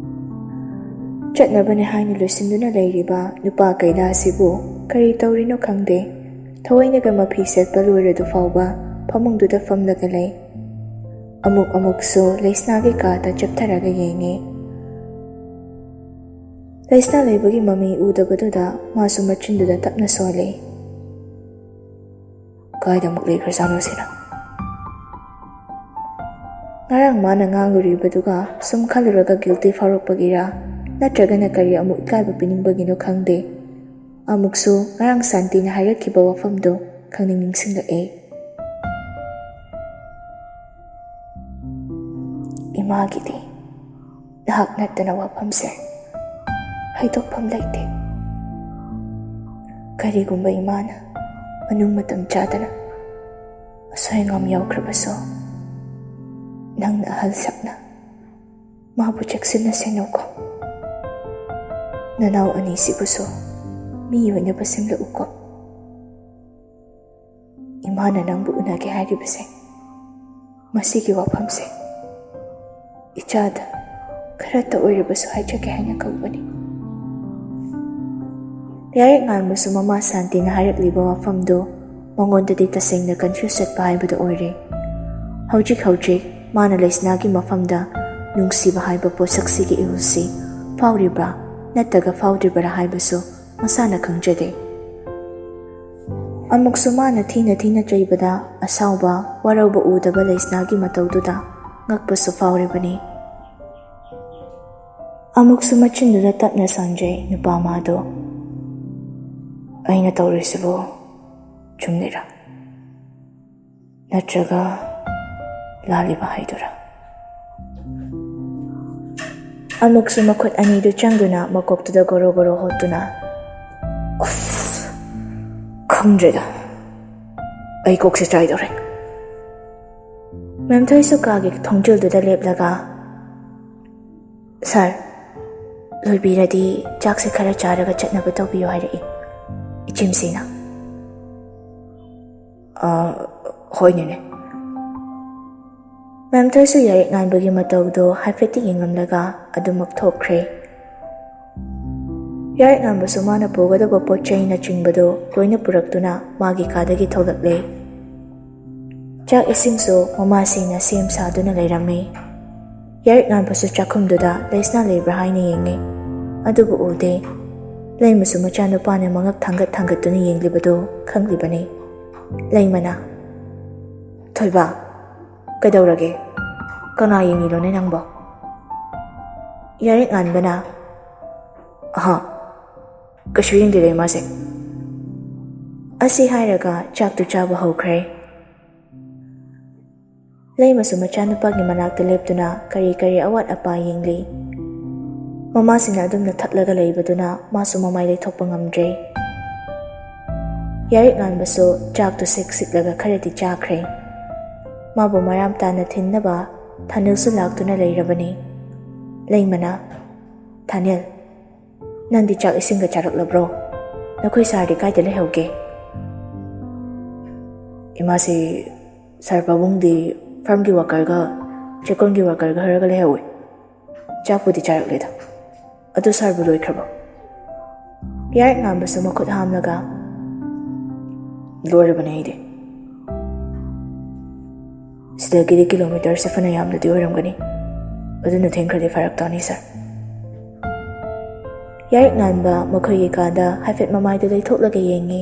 ꯆꯠꯅꯕꯅꯦ ꯍꯥꯏꯅ ꯂꯣꯏꯁꯤꯟꯗꯨꯅ ꯂꯩꯔꯤꯕ ꯅꯨꯄꯥ ꯀꯩꯗꯥꯁꯤꯕꯨ ꯀꯔꯤ ꯇꯧꯔꯤꯅꯣ ꯈꯪꯗꯦ꯫ ꯊꯑꯣꯏꯅꯒ ꯃꯐꯤ ꯁꯦꯠꯄ ꯂꯣꯏꯔꯗꯨ ꯐꯥꯎꯕ ꯐꯃꯨꯡꯗꯨꯗ ꯐꯝꯂꯒ ꯂꯩ꯫ ꯑꯃꯨꯛ ꯑꯃꯨꯛꯁꯨ ꯂꯩꯁꯅꯥꯒꯤ ꯀꯥꯗ ꯆꯞꯊꯔꯒ ꯌꯦꯡꯉꯤ꯫ ꯂꯩꯁꯅꯥ ꯂꯩꯕꯒꯤ ꯃꯃꯤ ꯎꯗꯕꯗꯨꯗ ꯃꯥꯁꯨ ꯃꯆꯤꯟꯗꯨꯗ ꯇꯞꯅ ꯁꯣꯜꯂꯤ꯫ "ꯀꯥꯏꯗ ꯑꯃꯨꯛ ꯂꯩꯈ꯭ꯔꯖꯥꯠꯅꯣ ꯁꯤꯅ?" ꯉꯔꯥꯡ ꯃꯥꯅ ꯉꯥꯡꯂꯨꯔꯤꯕꯗꯨꯒ ꯁꯨꯝ ꯈꯜꯂꯨꯔꯒ guilty ꯐꯥꯎꯔꯛꯄꯒꯤꯔꯥ, ꯅꯠꯇ꯭ꯔꯒꯅ ꯀꯔꯤ ꯑꯃꯨꯛ ꯏꯀꯥꯏꯕ ꯄꯤꯅꯤꯡꯕꯒꯤꯅꯣ ꯈꯪꯗꯦ꯫ ꯑꯃꯨꯛꯁꯨ ꯉꯔꯥꯡ ꯁꯥꯟꯇꯤꯅ ꯍꯥꯏꯔꯛꯈꯤꯕ ꯋꯥꯐꯝꯗꯨ ꯈꯪꯅꯤꯡ ꯅꯤꯡꯁꯤꯡꯂꯛꯑꯦ꯫ ꯏꯃꯥꯒꯤꯗꯤ ꯅꯍꯥꯛ ꯅꯠꯇꯅ ꯋꯥꯐꯝꯁꯦ ꯍꯥꯏꯗꯣꯛꯐꯝ ꯂꯩꯇꯦ꯫ ꯀꯔꯤꯒꯨꯝꯕ ꯏꯃꯥꯅ ꯃꯅꯨꯡ ꯃꯇꯝ ꯆꯥꯗꯅ ꯑꯁꯣꯏ ꯑꯉꯥꯝ ꯌꯥꯎꯈ꯭ꯔꯕꯁꯨ, ꯅꯪꯅ ꯑꯍꯜ ꯁꯛꯅ ꯃꯥꯕꯨ ꯆꯦꯛꯁꯤꯟꯅ ꯁꯦꯟꯅꯧꯀꯣ꯫ ꯅꯅꯥꯎ ꯑꯅꯤꯁꯤꯕꯨꯁꯨ ꯃꯤ ꯑꯣꯏꯅꯕ ꯁꯦꯝꯂꯛꯎꯀꯣ꯫ ꯏꯃꯥꯅ ꯅꯪꯕꯨ ꯎꯅꯒꯦ ꯍꯥꯏꯔꯤꯕꯁꯦ, ꯃꯁꯤꯒꯤ ꯋꯥꯐꯝꯁꯦ ꯏꯆꯥꯗ ꯈꯔꯇ ꯑꯣꯏꯔꯕꯁꯨ ꯍꯥꯏꯖꯒꯦ ꯍꯥꯏꯅ ꯀꯧꯕꯅꯤ꯫ ꯌꯥꯔꯦꯛ ꯉꯥꯟꯕꯁꯨ ꯃꯃꯥ ꯁꯥꯟꯇꯤꯅ ꯍꯥꯏꯔꯛꯂꯤꯕ ꯋꯥꯐꯝꯗꯨ ꯃꯉꯣꯟꯗꯗꯤ ꯇꯁꯦꯡꯅ confuse ꯆꯠꯄ ꯍꯥꯏꯕꯗꯨ ꯑꯣꯏꯔꯦ꯫ ꯍꯧꯖꯤꯛ ꯍꯧꯖꯤꯛ ꯃꯥꯅ ꯂꯩꯁꯅꯥꯒꯤ ꯃꯐꯝꯗ ꯅꯨꯡꯁꯤꯕ ꯍꯥꯏꯕ ꯄꯣꯠꯁꯛꯁꯤꯒꯤ ꯏꯍꯨꯜꯁꯤ ꯐꯥꯎꯔꯤꯕ꯭ꯔꯥ ꯅꯠꯇ꯭ꯔꯒ ꯐꯥꯎꯗ꯭ꯔꯤꯕ꯭ꯔꯥ ꯍꯥꯏꯕꯁꯨ ꯃꯁꯥꯅ ꯈꯪꯖꯗꯦ꯫ ꯑꯃꯨꯛꯁꯨ ꯃꯥꯅ ꯊꯤꯅ ꯊꯤꯅ ꯆꯩꯕꯗ ꯑꯁꯥꯎꯕ, ꯋꯥꯔꯧꯕ ꯎꯗꯕ ꯂꯩꯁꯅꯥꯒꯤ ꯃꯇꯧꯗꯨꯗ ꯉꯛꯄꯁꯨ ꯐꯥꯎꯔꯤꯕꯅꯤ꯫ ꯑꯃꯨꯛꯁꯨ ꯃꯆꯤꯟꯗꯨꯗ ꯇꯞꯅ ꯁꯣꯟꯖꯩ ꯅꯨꯄꯥ ꯃꯥꯗꯣ꯫ "ꯑꯩꯅ ꯇꯧꯔꯤꯁꯤꯕꯨ ꯆꯨꯝꯂꯤꯔꯥ? ꯅꯠꯇ꯭ꯔꯒ ꯂꯥꯜꯂꯤꯕ ꯍꯥꯏꯗꯨꯔꯥ?" ꯑꯃꯨꯛꯁꯨ ꯃꯈꯨꯠ ꯑꯅꯤꯗꯨ ꯆꯪꯗꯨꯅ ꯃꯀꯣꯛꯇꯨꯗ ꯒꯣꯔꯣ ꯒꯣꯔꯣ ꯍꯣꯠꯇꯨꯅ, "ꯎꯐ, ꯈꯪꯗ꯭ꯔꯦꯗ, ꯑꯩ ꯀꯣꯛꯁꯦ ꯆꯥꯏꯗꯧꯔꯦ꯫" ꯃꯦꯝꯊꯣꯏꯁꯨ ꯀꯥꯒꯤ ꯊꯣꯡꯖꯤꯜꯗꯨꯗ ꯂꯦꯞꯂꯒ, "ꯁꯥꯔ, ꯂꯣꯏꯕꯤꯔꯗꯤ ꯆꯥꯛꯁꯦ ꯈꯔ ꯆꯥꯔꯒ ꯆꯠꯅꯕ ꯇꯧꯕꯤꯌꯨ ꯍꯥꯏꯔꯛꯏ ꯏꯆꯦꯝꯁꯤꯅ꯫" "ꯑ, ꯍꯣꯏ ꯅꯦꯅꯦ꯫" ꯃꯦꯝꯊꯣꯏꯁꯨ ꯌꯥꯔꯦꯛ ꯉꯥꯟꯕꯒꯤ ꯃꯇꯧꯗꯣ ꯍꯥꯏꯐꯦꯠꯇꯤ ꯌꯦꯡꯂꯝꯂꯒ ꯑꯗꯨꯃꯛ ꯊꯣꯛꯈ꯭ꯔꯦ꯫ ꯌꯥꯔꯦꯛ ꯉꯥꯟꯕꯁꯨ ꯃꯥꯅ ꯄꯨꯒꯗꯕ ꯄꯣꯠ ꯆꯩꯅꯆꯤꯡꯕꯗꯣ ꯂꯣꯏꯅ ꯄꯨꯔꯛꯇꯨꯅ ꯃꯥꯒꯤ ꯀꯥꯗꯒꯤ ꯊꯣꯛꯂꯛꯂꯦ꯫ ꯆꯥꯛ ꯏꯁꯤꯡꯁꯨ ꯃꯃꯥꯁꯤꯡꯅ ꯁꯦꯝ ꯁꯥꯗꯨꯅ ꯂꯩꯔꯝꯃꯤ꯫ ꯌꯥꯔꯦꯛ ꯉꯥꯟꯕꯁꯨ ꯆꯥꯛꯈꯨꯝꯗꯨꯗ ꯂꯩꯁꯅꯥ ꯂꯩꯕ꯭ꯔꯥ ꯍꯥꯏꯅ ꯌꯦꯡꯉꯤ꯫ ꯑꯗꯨꯕꯨ ꯎꯗꯦ꯫ ꯂꯩꯃꯁꯨ ꯃꯆꯥꯅꯨꯄꯥꯅ ꯃꯉꯛ ꯊꯥꯡꯒꯠ ꯊꯥꯡꯒꯠꯇꯨꯅ ꯌꯦꯡꯂꯤꯕꯗꯨ ꯈꯪꯂꯤꯕꯅꯤ꯫ ꯂꯩꯃꯅ, "ꯊꯣꯏꯕ, ꯀꯩꯗꯧꯔꯒꯦ? ꯀꯅꯥ ꯌꯦꯡꯉꯤꯅꯣꯅꯦ ꯅꯪꯕꯣ?" ꯌꯥꯔꯤꯛ ꯉꯥꯟꯕꯅ, "ꯑꯍꯥ, ꯀꯩꯁꯨ ꯌꯦꯡꯗꯦꯗ ꯏꯃꯥꯁꯦ"꯫ ꯑꯁꯤ ꯍꯥꯏꯔꯒ ꯆꯥꯛꯇꯨ ꯆꯥꯕ ꯍꯧꯈ꯭ꯔꯦ꯫ ꯂꯩꯃꯁꯨ ꯃꯆꯥꯅꯨꯄꯥꯒꯤ ꯃꯅꯥꯛꯇ ꯂꯦꯞꯇꯨꯅ ꯀꯔꯤ ꯀꯔꯤ ꯑꯋꯥꯠ ꯑꯄꯥ ꯌꯦꯡꯂꯤ꯫ ꯃꯃꯥꯁꯤꯅ ꯑꯗꯨꯝꯅ ꯊꯛꯂꯒ ꯂꯩꯕꯗꯨꯅ ꯃꯥꯁꯨ ꯃꯃꯥꯏ ꯂꯩꯊꯣꯛꯄ ꯉꯝꯗ꯭ꯔꯦ꯫ ꯌꯥꯔꯤꯛ ꯉꯥꯟꯕꯁꯨ ꯆꯥꯛꯇꯨ ꯁꯤꯛ ꯁꯤꯛꯂꯒ ꯈꯔꯗꯤ ꯆꯥꯈ꯭ꯔꯦ꯫ ꯃꯥꯕꯨ ꯃꯔꯥꯝ ꯇꯥꯅ ꯊꯤꯟꯅꯕ ꯊꯥꯅꯤꯜꯁꯨ ꯂꯥꯛꯇꯨꯅ ꯂꯩꯔꯕꯅꯤ꯫ ꯂꯩꯃꯅ, "ꯊꯥꯅꯤꯜ, ꯅꯪꯗꯤ ꯆꯥꯛ ꯏꯁꯤꯡꯒ ꯆꯥꯔꯛꯂꯕ꯭ꯔꯣ? ꯅꯈꯣꯏ ꯁꯥꯔꯗꯤ ꯀꯥꯏꯗ ꯂꯩꯍꯧꯒꯦ?" "ꯏꯃꯥꯁꯤ ꯁꯥꯔ ꯄꯥꯕꯨꯡꯗꯤ ꯐꯥꯔꯝꯒꯤ ꯋꯥꯀꯔꯒ ꯆꯦꯛꯀꯣꯟꯒꯤ ꯋꯥꯀꯔꯒ ꯈꯔꯒ ꯂꯩꯍꯧꯋꯤ꯫ ꯆꯥꯛꯄꯨꯗꯤ ꯆꯥꯔꯛꯂꯦꯗ꯫ ꯑꯗꯨ ꯁꯥꯔꯕꯨ ꯂꯣꯏꯈ꯭ꯔꯕꯣ?" ꯌꯥꯔꯤꯛ ꯉꯥꯟꯕꯁꯨ ꯃꯈꯨꯠ ꯍꯥꯝꯂꯒ, "ꯂꯣꯏꯔꯕꯅꯦ ꯑꯩꯗꯤ꯫ ꯁꯤꯗꯒꯤꯗꯤ ꯀꯤꯂꯣꯃꯤꯇꯔꯁꯦ ꯐꯅ ꯌꯥꯝꯅꯗꯤ ꯑꯣꯏꯔꯝꯒꯅꯤ꯫ ꯑꯗꯨꯅ ꯊꯦꯡꯈ꯭ꯔꯗꯤ ꯐꯔꯛ ꯇꯥꯅꯤ ꯁꯥꯔ"꯫ ꯌꯥꯔꯤꯛ ꯉꯥꯟꯕ ꯃꯈꯣꯏꯒꯤ ꯀꯥꯗ ꯍꯥꯏꯐꯦꯠ ꯃꯃꯥꯏꯗꯨ ꯂꯩꯊꯣꯛꯂꯒ ꯌꯦꯡꯉꯤ꯫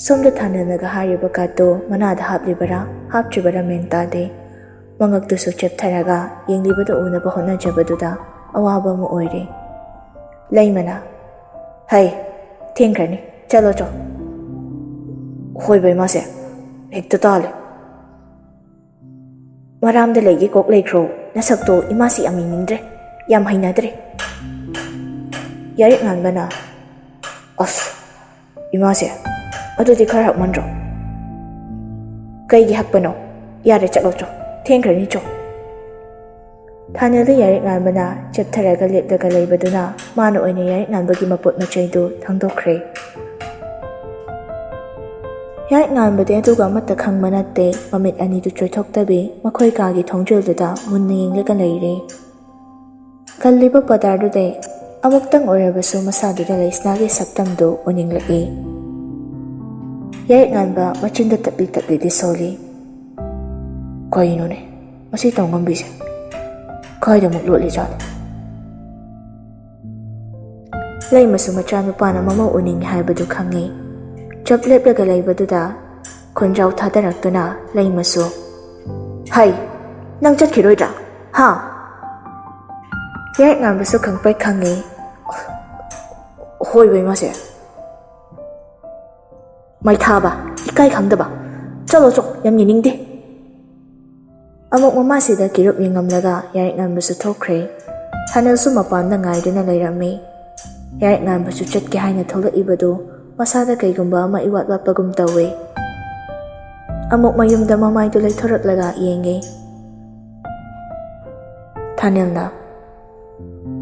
ꯁꯣꯝꯗ ꯊꯥꯅꯤꯜꯅꯒ ꯍꯥꯏꯔꯤꯕ ꯀꯥꯗꯣ ꯃꯅꯥꯗ ꯍꯥꯞꯂꯤꯕꯔꯥ ꯍꯥꯞꯇ꯭ꯔꯤꯕꯔꯥ ꯃꯦꯟ ꯇꯥꯗꯦ꯫ ꯃꯉꯛꯇꯨꯁꯨ ꯆꯦꯞꯊꯔꯒ ꯌꯦꯡꯂꯤꯕꯗꯨ ꯎꯅꯕ ꯍꯣꯠꯅꯖꯕꯗꯨꯗ ꯑꯋꯥꯕ ꯑꯃ ꯑꯣꯏꯔꯦ꯫ ꯂꯩꯃꯅ, "ꯍꯩ, ꯊꯦꯡꯈ꯭ꯔꯅꯤ, ꯆꯠꯂꯣ ꯆꯣ"꯫ "ꯍꯣꯏꯕ ꯏꯃꯥꯁꯦ, ꯍꯦꯛꯇ ꯇꯥꯜꯂꯦ"꯫ "ꯃꯔꯥꯝꯗ ꯂꯩꯒꯦ ꯀꯣꯛ ꯂꯩꯈ꯭ꯔꯣ, ꯅꯁꯛꯇꯣ ꯏꯃꯥꯁꯤ ꯌꯥꯝ ꯌꯦꯡꯅꯤꯡꯗ꯭ꯔꯦ, ꯌꯥꯝ ꯍꯩꯅꯗ꯭ꯔꯦ"꯫ ꯌꯥꯔꯤꯛ ꯉꯥꯟꯕꯅ, "ꯑꯁ, ꯏꯃꯥꯁꯦ, ꯑꯗꯨꯗꯤ ꯈꯔ ꯍꯛꯃꯟꯗ꯭ꯔꯣ?" "ꯀꯩꯒꯤ ꯍꯛꯄꯅꯣ? ꯌꯥꯔꯦ, ꯆꯠꯂꯣ ꯆꯣ, ꯊꯦꯡꯈ꯭ꯔꯅꯤ ꯆꯣ"꯫ ꯊꯥꯅꯤꯜꯗ ꯌꯥꯔꯤꯛ ꯉꯥꯟꯕꯅ ꯆꯦꯞꯊꯔꯒ ꯂꯦꯞꯂꯒ ꯂꯩꯕꯗꯨꯅ ꯃꯥꯅ ꯑꯣꯏꯅ ꯌꯥꯔꯤꯛ ꯉꯥꯟꯕꯒꯤ ꯃꯄꯣꯠ ꯃꯆꯩꯗꯨ ꯊꯥꯡꯗꯣꯛꯈ꯭ꯔꯦ꯫ ꯌꯥꯔꯤꯛ ꯉꯥꯟꯕꯗꯤ ꯑꯗꯨꯒ ꯑꯃꯠꯇ ꯈꯪꯕ ꯅꯠꯇꯦ꯫ ꯃꯃꯤꯠ ꯑꯅꯤꯗꯨ ꯆꯣꯏꯊꯣꯛꯇꯕꯤ ꯃꯈꯣꯏ ꯀꯥꯒꯤ ꯊꯣꯡꯖꯤꯜꯗꯨꯗ ꯃꯨꯟꯅ ꯌꯦꯡꯂꯒ ꯂꯩꯔꯦ꯫ ꯀꯜꯂꯤꯕ ꯄꯗꯥꯔꯗꯨꯗꯩ ꯑꯃꯨꯛꯇꯪ ꯑꯣꯏꯔꯕꯁꯨ ꯃꯁꯥꯗꯨꯗ ꯂꯩꯁꯅꯥꯒꯤ ꯁꯛꯇꯝꯗꯨ ꯎꯅꯤꯡꯂꯛꯏ꯫ ꯌꯥꯔꯤꯛ ꯉꯥꯟꯕ ꯃꯆꯤꯟꯗ ꯇꯞꯂꯤ ꯇꯞꯂꯤꯗꯤ ꯁꯣꯜꯂꯤ꯫ "ꯀꯩꯅꯣꯅꯦ ꯃꯁꯤ ꯇꯧꯉꯝꯕꯤꯁꯦ? ꯀꯥꯏꯗ ꯑꯃꯨꯛ ꯂꯣꯠꯂꯤꯖꯥꯠꯅꯣ?" ꯂꯩꯃꯁꯨ ꯃꯆꯥꯅꯨꯄꯥꯅ ꯃꯃꯧ ꯎꯅꯤꯡꯉꯤ ꯍꯥꯏꯕꯗꯨ ꯈꯪꯉꯤ꯫ ꯆꯞ ꯂꯦꯞꯂꯒ ꯂꯩꯕꯗꯨꯗ ꯈꯣꯟꯖꯥꯎ ꯊꯥꯗꯔꯛꯇꯨꯅ ꯂꯩꯃꯁꯨ, "ꯍꯩ, ꯅꯪ ꯆꯠꯈꯤꯔꯣꯏꯗ꯭ꯔꯥ? ꯍꯥ?" ꯌꯥꯏꯔꯤꯛ ꯉꯥꯟꯕꯁꯨ ꯈꯪꯄ꯭ꯔꯦꯛ ꯈꯪꯉꯤ꯫ "ꯍꯣꯏ ꯕꯦꯝꯃꯁꯦ꯫ ꯃꯩꯊꯥꯕ, ꯏꯀꯥꯏ ꯈꯪꯗꯕ꯫ ꯆꯠꯂꯣ ꯆꯣ, ꯌꯥꯝ ꯌꯦꯡꯅꯤꯡꯗꯦ꯫" ꯑꯃꯨꯛ ꯃꯃꯥꯁꯤꯗ ꯀꯤꯔꯨꯞ ꯌꯦꯡꯉꯝꯂꯒ ꯌꯥꯏꯔꯤꯛ ꯉꯥꯟꯕꯁꯨ ꯊꯣꯛꯈ꯭ꯔꯦ꯫ ꯊꯥꯅꯤꯜꯁꯨ ꯃꯄꯥꯟꯗ ꯉꯥꯏꯗꯨꯅ ꯂꯩꯔꯝꯃꯤ꯫ ꯌꯥꯏꯔꯤꯛ ꯉꯥꯟꯕꯁꯨ ꯆꯠꯀꯦ ꯍꯥꯏꯅ ꯊꯣꯛꯂꯛꯏꯕꯗꯨ ꯃꯁꯥꯗ ꯀꯩꯒꯨꯝꯕ ꯑꯃ ꯏꯋꯥꯠ ꯋꯥꯠꯄꯒꯨꯝ ꯇꯧꯋꯦ꯫ ꯑꯃꯨꯛ ꯃꯌꯨꯝꯗ ꯃꯃꯥꯏꯗꯨ ꯂꯩꯊꯣꯔꯛꯂꯒ ꯌꯦꯡꯉꯦ꯫ ꯊꯥꯅꯤꯜꯅ,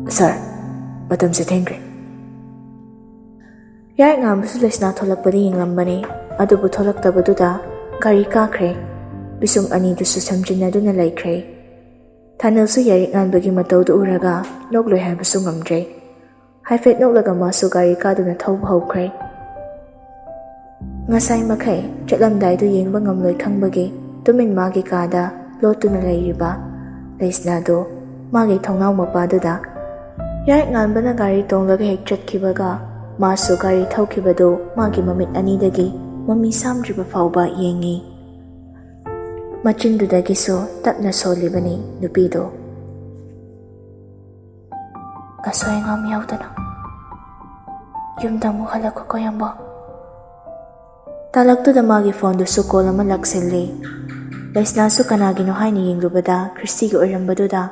"ꯁꯥꯔ, ꯃꯇꯝꯁꯦ ꯊꯦꯡꯈ꯭ꯔꯦ꯫" ꯌꯥꯏꯔꯤꯛ ꯉꯥꯟꯕꯁꯨ ꯂꯩꯁꯅꯥ ꯊꯣꯛꯂꯛꯄꯗ ꯌꯦꯡꯂꯝꯕꯅꯤ, ꯑꯗꯨꯕꯨ ꯊꯣꯛꯂꯛꯇꯕꯗꯨꯗ ꯒꯥꯔꯤ ꯀꯥꯈ꯭ꯔꯦ꯫ ꯄꯤꯁꯨꯝ ꯑꯅꯤꯗꯨꯁꯨ ꯁꯝꯖꯤꯟꯅꯗꯨꯅ ꯂꯩꯈ꯭ꯔꯦ꯫ ꯊꯥꯅꯤꯜꯁꯨ ꯌꯥꯏꯔꯤꯛ ꯉꯥꯟꯕꯒꯤ ꯃꯇꯧꯗꯨ ꯎꯔꯒ ꯅꯣꯛꯂꯣꯏ ꯍꯥꯏꯕꯁꯨ ꯉꯝꯗ꯭ꯔꯦ꯫ ꯍꯥꯏꯐꯦꯠ ꯅꯣꯛꯂꯒ ꯃꯥꯁꯨ ꯒꯥꯔꯤ ꯀꯥꯗꯨꯅ ꯊꯧꯕ ꯍꯧꯈ꯭ꯔꯦ꯫ ꯉꯁꯥꯏ ꯃꯈꯩ ꯆꯠꯂꯝꯗꯥꯏꯗꯨ ꯌꯦꯡꯕ ꯉꯝꯂꯣꯏ ꯈꯪꯕꯒꯤ ꯇꯨꯃꯤꯟ ꯃꯥꯒꯤ ꯀꯥꯗ ꯂꯣꯠꯇꯨꯅ ꯂꯩꯔꯤꯕ ꯂꯩꯁꯅꯥꯗꯨ ꯃꯥꯒꯤ ꯊꯣꯡꯅꯥꯎ ꯃꯄꯥꯗꯨꯗ ꯌꯥꯏꯔꯤꯛ ꯉꯥꯟꯕꯅ ꯒꯥꯔꯤ ꯇꯣꯡꯂꯒ ꯍꯦꯛ ꯆꯠꯈꯤꯕꯒ ꯃꯥꯁꯨ ꯒꯥꯔꯤ ꯊꯧꯈꯤꯕꯗꯨ ꯃꯥꯒꯤ ꯃꯃꯤꯠ ꯑꯅꯤꯗꯒꯤ ꯃꯃꯤ ꯁꯥꯝꯗ꯭ꯔꯤꯕ ꯐꯥꯎꯕ ꯌꯦꯡꯉꯤ꯫ ꯃꯆꯤꯟꯗꯨꯗꯒꯤꯁꯨ ꯇꯞꯅ ꯁꯣꯜꯂꯤꯕꯅꯤ ꯅꯨꯄꯤꯗꯨ꯫ "ꯑꯁꯣꯏ ꯑꯉꯥꯝ ꯌꯥꯎꯗꯅ ꯌꯨꯝꯗ ꯑꯃꯨꯛ ꯍꯜꯂꯛꯈꯣꯀꯣ, ꯌꯥꯝꯕ꯫" ꯇꯥꯂꯛꯇꯨꯗ ꯃꯥꯒꯤ ꯐꯣꯟꯗꯨꯁꯨ ꯀꯣꯜ ꯑꯃ ꯂꯥꯛꯁꯤꯜꯂꯤ꯫ ꯂꯩꯁꯅꯥꯁꯨ ꯀꯅꯥꯒꯤꯅꯣ ꯍꯥꯏꯅ ꯌꯦꯡꯂꯨꯕꯗ ꯈ꯭ꯔꯤꯁꯇꯤꯒꯤ ꯑꯣꯏꯔꯝꯕꯗꯨꯗ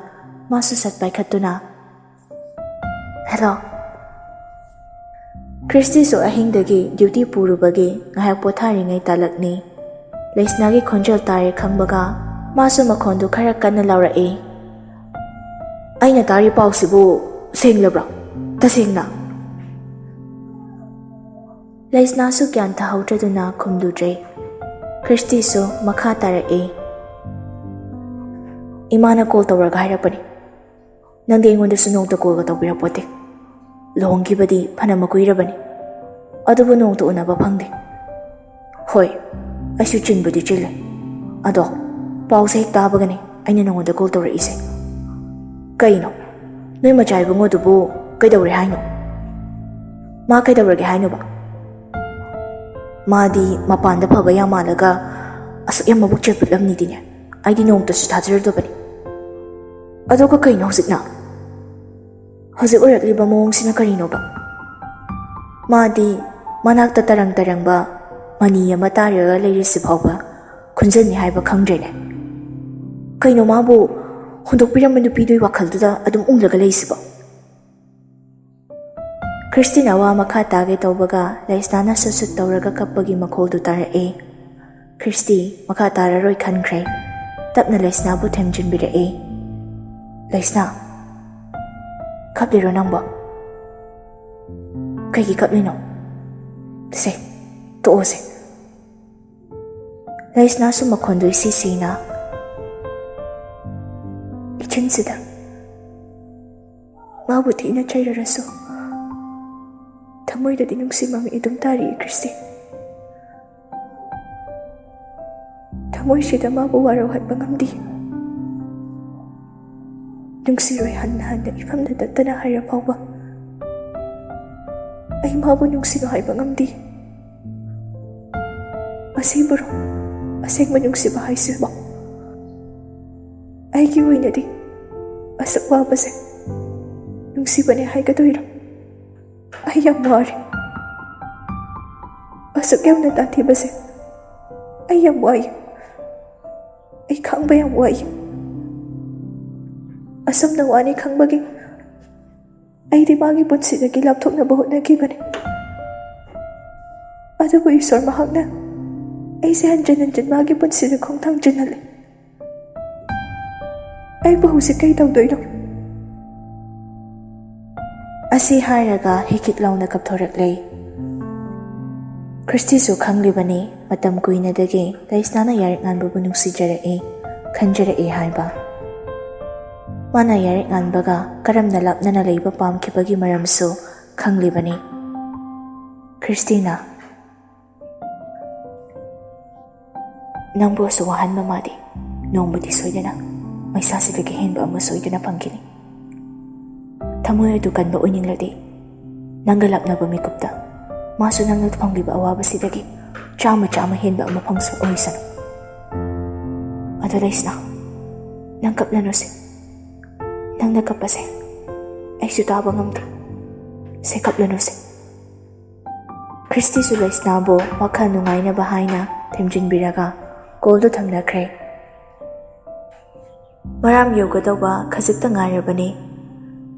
ꯃꯥꯁꯨ ꯁꯠ ꯄꯥꯏꯈꯠꯇꯨꯅ, "ꯍꯦꯜꯂꯣ꯫" ꯈ꯭ꯔꯤꯁꯇꯤꯁꯨ ꯑꯍꯤꯡꯗꯒꯤ ꯗ꯭ꯌꯨꯇꯤ ꯄꯨꯔꯨꯕꯒꯤ ꯉꯥꯏꯍꯥꯛ ꯄꯣꯊꯥꯔꯤꯉꯩ ꯇꯥꯂꯛꯅꯤ꯫ ꯂꯩꯁꯅꯥꯒꯤ ꯈꯣꯟꯖꯦꯜ ꯇꯥꯔꯦ ꯈꯪꯕꯒ ꯃꯥꯁꯨ ꯃꯈꯣꯟꯗꯨ ꯈꯔ ꯀꯟꯅ ꯂꯥꯎꯔꯛꯏ, "ꯑꯩꯅ ꯇꯥꯔꯤ ꯄꯥꯎꯁꯤꯕꯨ ꯁꯦꯡꯂꯕ꯭ꯔꯣ? ꯇꯁꯦꯡꯅ?" ꯂꯩꯁꯅꯥꯁꯨ ꯒ꯭ꯌꯥꯟ ꯇꯥꯍꯧꯗ꯭ꯔꯗꯨꯅ ꯈꯨꯝꯂꯨꯗ꯭ꯔꯦ꯫ ꯈ꯭ꯔꯤꯁꯇꯤꯁꯨ ꯃꯈꯥ ꯇꯥꯔꯛꯏ, "ꯏꯃꯥꯅ ꯀꯣꯜ ꯇꯧꯔꯒ ꯍꯥꯏꯔꯛꯄꯅꯤ꯫ ꯅꯪꯗꯤ ꯑꯩꯉꯣꯟꯗꯁꯨ ꯅꯣꯡꯇ ꯀꯣꯜꯒ ꯇꯧꯕꯤꯔꯛꯄꯣꯠꯇꯦ꯫ ꯂꯨꯍꯣꯡꯈꯤꯕꯗꯤ ꯐꯅ ꯀꯨꯏꯔꯕꯅꯤ, ꯑꯗꯨꯕꯨ ꯅꯣꯡꯇ ꯎꯅꯕ ꯐꯪꯗꯦ꯫" "ꯍꯣꯏ, ꯑꯩꯁꯨ ꯆꯤꯟꯕꯨꯗꯤ ꯆꯤꯜꯂꯦ꯫ ꯑꯗꯣ ꯄꯥꯎꯁꯦ ꯍꯦꯛ ꯇꯥꯕꯒꯅꯦ ꯑꯩꯅ ꯅꯉꯣꯟꯗ ꯀꯣꯜ ꯇꯧꯔꯛꯏꯁꯦ꯫" "ꯀꯩꯅꯣ? ꯅꯣꯏ ꯃꯆꯥ ꯏꯕꯨꯡꯉꯣꯗꯨꯕꯨ ꯀꯩꯗꯧꯔꯦ ꯍꯥꯏꯅꯣ?" ꯃꯥ ꯀꯩꯗꯧꯔꯒꯦ ꯍꯥꯏꯅꯣꯕ? ꯃꯥꯗꯤ ꯃꯄꯥꯟꯗ ꯐꯕ ꯌꯥꯝ ꯃꯥꯜꯂꯒ ꯑꯁꯨꯛ ꯌꯥꯝ ꯃꯕꯨꯛ ꯆꯦꯞꯄꯠꯂꯝꯅꯤꯗꯤꯅꯦ, ꯑꯩꯗꯤ ꯅꯣꯡꯃꯇꯁꯨ ꯊꯥꯖꯔꯨꯗꯕꯅꯤ꯫ ꯑꯗꯨꯒ ꯀꯩꯅꯣ ꯍꯧꯖꯤꯛꯅ? ꯍꯧꯖꯤꯛ ꯑꯣꯏꯔꯛꯂꯤꯕ ꯃꯑꯣꯡꯁꯤꯅ ꯀꯔꯤꯅꯣꯕ? ꯃꯥꯗꯤ ꯃꯅꯥꯛꯇ ꯇꯔꯪ ꯇꯔꯪꯕ ꯃꯅꯤ ꯑꯃ ꯇꯥꯔꯒ ꯂꯩꯔꯤꯁꯤ ꯐꯥꯎꯕ ꯈꯨꯟꯖꯟꯅꯤ ꯍꯥꯏꯕ ꯈꯪꯗ꯭ꯔꯦꯅꯦ꯫ ꯀꯩꯅꯣ ꯃꯥꯕꯨ ꯍꯨꯟꯗꯣꯛꯄꯤꯔꯝꯕ ꯅꯨꯄꯤꯗꯨꯒꯤ ꯋꯥꯈꯜꯗꯨꯗ ꯑꯗꯨꯝ ꯎꯪꯂꯒ ꯂꯩꯁꯤꯕꯣ? ꯈ꯭ꯔꯤꯁꯇꯤꯅ ꯋꯥ ꯃꯈꯥ ꯇꯥꯒꯦ ꯇꯧꯕꯒ ꯂꯩꯁꯅꯥꯅ ꯁꯨꯠ ꯁꯨꯠ ꯇꯧꯔꯒ ꯀꯞꯄꯒꯤ ꯃꯈꯣꯜꯗꯨ ꯇꯥꯔꯛꯑꯦ꯫ ꯈ꯭ꯔꯤꯁꯇꯤ ꯃꯈꯥ ꯇꯥꯔꯔꯣꯏ ꯈꯟꯈ꯭ꯔꯦ꯫ ꯇꯞꯅ ꯂꯩꯁꯅꯥꯕꯨ ꯊꯦꯝꯖꯤꯟꯕꯤꯔꯛꯑꯦ꯫ "ꯂꯩꯁꯅꯥ, ꯀꯞꯂꯤꯔꯣ ꯅꯪꯕꯣ? ꯀꯩꯒꯤ ꯀꯞꯂꯤꯅꯣ? ꯁꯦ, ꯇꯣꯛꯑꯣꯁꯦ꯫" ꯂꯩꯁꯅꯥꯁꯨ ꯃꯈꯣꯟꯗꯣ ꯏꯁꯤ ꯁꯤꯅ, "ꯏꯆꯤꯟꯁꯤꯗ ꯃꯥꯕꯨ ꯊꯤꯅ ꯆꯩꯔꯔꯁꯨ ꯊꯃꯣꯏꯗꯗꯤ ꯅꯨꯡꯁꯤ ꯃꯃꯤ ꯑꯗꯨꯝ ꯇꯥꯔꯤ ꯈ꯭ꯔꯤꯁꯇꯤ꯫ ꯊꯃꯣꯏꯁꯤꯗ ꯃꯥꯕꯨ ꯋꯥꯔꯧ ꯍꯥꯏꯕ ꯉꯝꯗꯦ꯫ ꯅꯨꯡꯁꯤꯔꯣꯏ ꯍꯟꯅ ꯍꯟꯅ ꯏꯐꯝꯗ ꯇꯠꯇꯅ ꯍꯥꯏꯔ ꯐꯥꯎꯕ ꯑꯩ ꯃꯥꯕꯨ ꯅꯨꯡꯁꯤꯕ ꯍꯥꯏꯕ ꯉꯝꯗꯦ꯫ ꯑꯁꯤꯕꯨꯔꯣ ꯑꯁꯦꯡꯕ ꯅꯨꯡꯁꯤꯕ ꯍꯥꯏꯁꯤꯕꯣ? ꯑꯩꯒꯤ ꯑꯣꯏꯅꯗꯤ ꯑꯁꯨꯛ ꯋꯥꯕꯁꯦ ꯅꯨꯡꯁꯤꯕꯅꯦ ꯍꯥꯏꯒꯗꯣꯏꯔꯣ? ꯑꯩ ꯌꯥꯝ ꯋꯥꯔꯦ꯫ ꯑꯁꯨꯛ ꯌꯥꯝꯅ ꯇꯥꯊꯤꯕꯁꯦ ꯑꯩ ꯌꯥꯝ ꯋꯥꯏ꯫ ꯑꯩ ꯈꯥꯡꯕ ꯌꯥꯝ ꯋꯥꯏ꯫ ꯑꯁꯨꯝꯅ ꯋꯥꯅꯤ ꯈꯪꯕꯒꯤ ꯑꯩꯗꯤ ꯃꯥꯒꯤ ꯄꯨꯟꯁꯤꯗꯒꯤ ꯂꯥꯞꯊꯣꯛꯅꯕ ꯍꯣꯠꯅꯈꯤꯕꯅꯤ꯫ ꯑꯗꯨꯕꯨ ꯏꯁꯣꯔ ꯃꯍꯥꯛꯅ ꯑꯩꯁꯦ ꯍꯟꯖꯤꯟ ꯍꯟꯖꯤꯟ ꯃꯥꯒꯤ ꯄꯨꯟꯁꯤꯗ ꯈꯣꯡꯊꯥꯡ ꯆꯤꯟꯍꯜꯂꯦ꯫ ꯑꯩꯕꯨ ꯍꯧꯖꯤꯛ ꯀꯩ ꯇꯧꯗꯣꯏꯅꯣ?" ꯑꯁꯤ ꯍꯥꯏꯔꯒ ꯍꯤꯛ ꯍꯤꯛ ꯂꯥꯎꯅ ꯀꯞꯊꯣꯔꯛꯂꯦ꯫ ꯈ꯭ꯔꯤꯁꯇꯤꯁꯨ ꯈꯪꯂꯤꯕꯅꯤ ꯃꯇꯝ ꯀꯨꯏꯅꯗꯒꯤ ꯂꯩꯁꯅꯥꯅ ꯌꯥꯔꯤꯛ ꯉꯥꯟꯕꯕꯨ ꯅꯨꯡꯁꯤꯖꯔꯛꯏ, ꯈꯟꯖꯔꯛꯏ ꯍꯥꯏꯕ꯫ ꯃꯥꯅ ꯌꯥꯔꯤꯛ ꯉꯥꯟꯕꯒ ꯀꯔꯝꯅ ꯂꯥꯞꯅꯅ ꯂꯩꯕ ꯄꯥꯝꯈꯤꯕꯒꯤ ꯃꯔꯝꯁꯨ ꯈꯪꯂꯤꯕꯅꯤ꯫ ꯈ꯭ꯔꯤꯁꯇꯤꯅ, "ꯅꯪꯕꯨ ꯑꯁꯨꯛ ꯋꯥꯍꯟꯕ ꯃꯥꯗꯤ ꯅꯣꯡꯃꯗꯤ ꯁꯣꯏꯗꯅ ꯃꯩꯁꯥꯁꯤꯗꯒꯤ ꯍꯦꯟꯕ ꯑꯃ ꯁꯣꯏꯗꯅ ꯐꯪꯈꯤꯅꯤ꯫ ꯊꯃꯣꯏ ꯑꯗꯨ ꯀꯟꯕ ꯑꯣꯏꯅꯤꯡꯂꯗꯤ ꯅꯪꯒ ꯂꯥꯞꯅꯕ ꯃꯤꯀꯨꯞꯇ ꯃꯥꯁꯨ ꯅꯪꯅ ꯐꯪꯂꯤꯕ ꯑꯋꯥꯕꯁꯤꯗꯒꯤ ꯆꯥꯝꯃ ꯆꯥꯝꯃ ꯍꯦꯟꯕ ꯑꯃ ꯐꯪꯁꯨ ꯑꯣꯏꯁꯅꯨ꯫ ꯑꯗꯣ ꯂꯩꯁꯅꯥ, ꯅꯪ ꯀꯞꯂꯅꯨꯁꯦ꯫ ꯅꯪꯅ ꯀꯞꯄꯁꯦ ꯑꯩꯁꯨ ꯇꯥꯕ ꯉꯝꯗꯦ꯫ ꯁꯦ, ꯀꯞꯂꯅꯨꯁꯦ꯫ ꯈ꯭ꯔꯤꯁꯇꯤꯁꯨ ꯂꯩꯁꯅꯥꯕꯨ ꯋꯥꯈꯜ ꯅꯨꯡꯉꯥꯏꯅꯕ ꯍꯥꯏꯅ ꯊꯦꯝꯖꯤꯟꯕꯤꯔꯒ ꯀꯣꯜꯗꯨ ꯊꯝꯅꯈ꯭ꯔꯦ꯫ ꯃꯔꯥꯝ ꯌꯧꯒꯗꯧꯕ ꯈꯖꯤꯛꯇ ꯉꯥꯏꯔꯕꯅꯤ꯫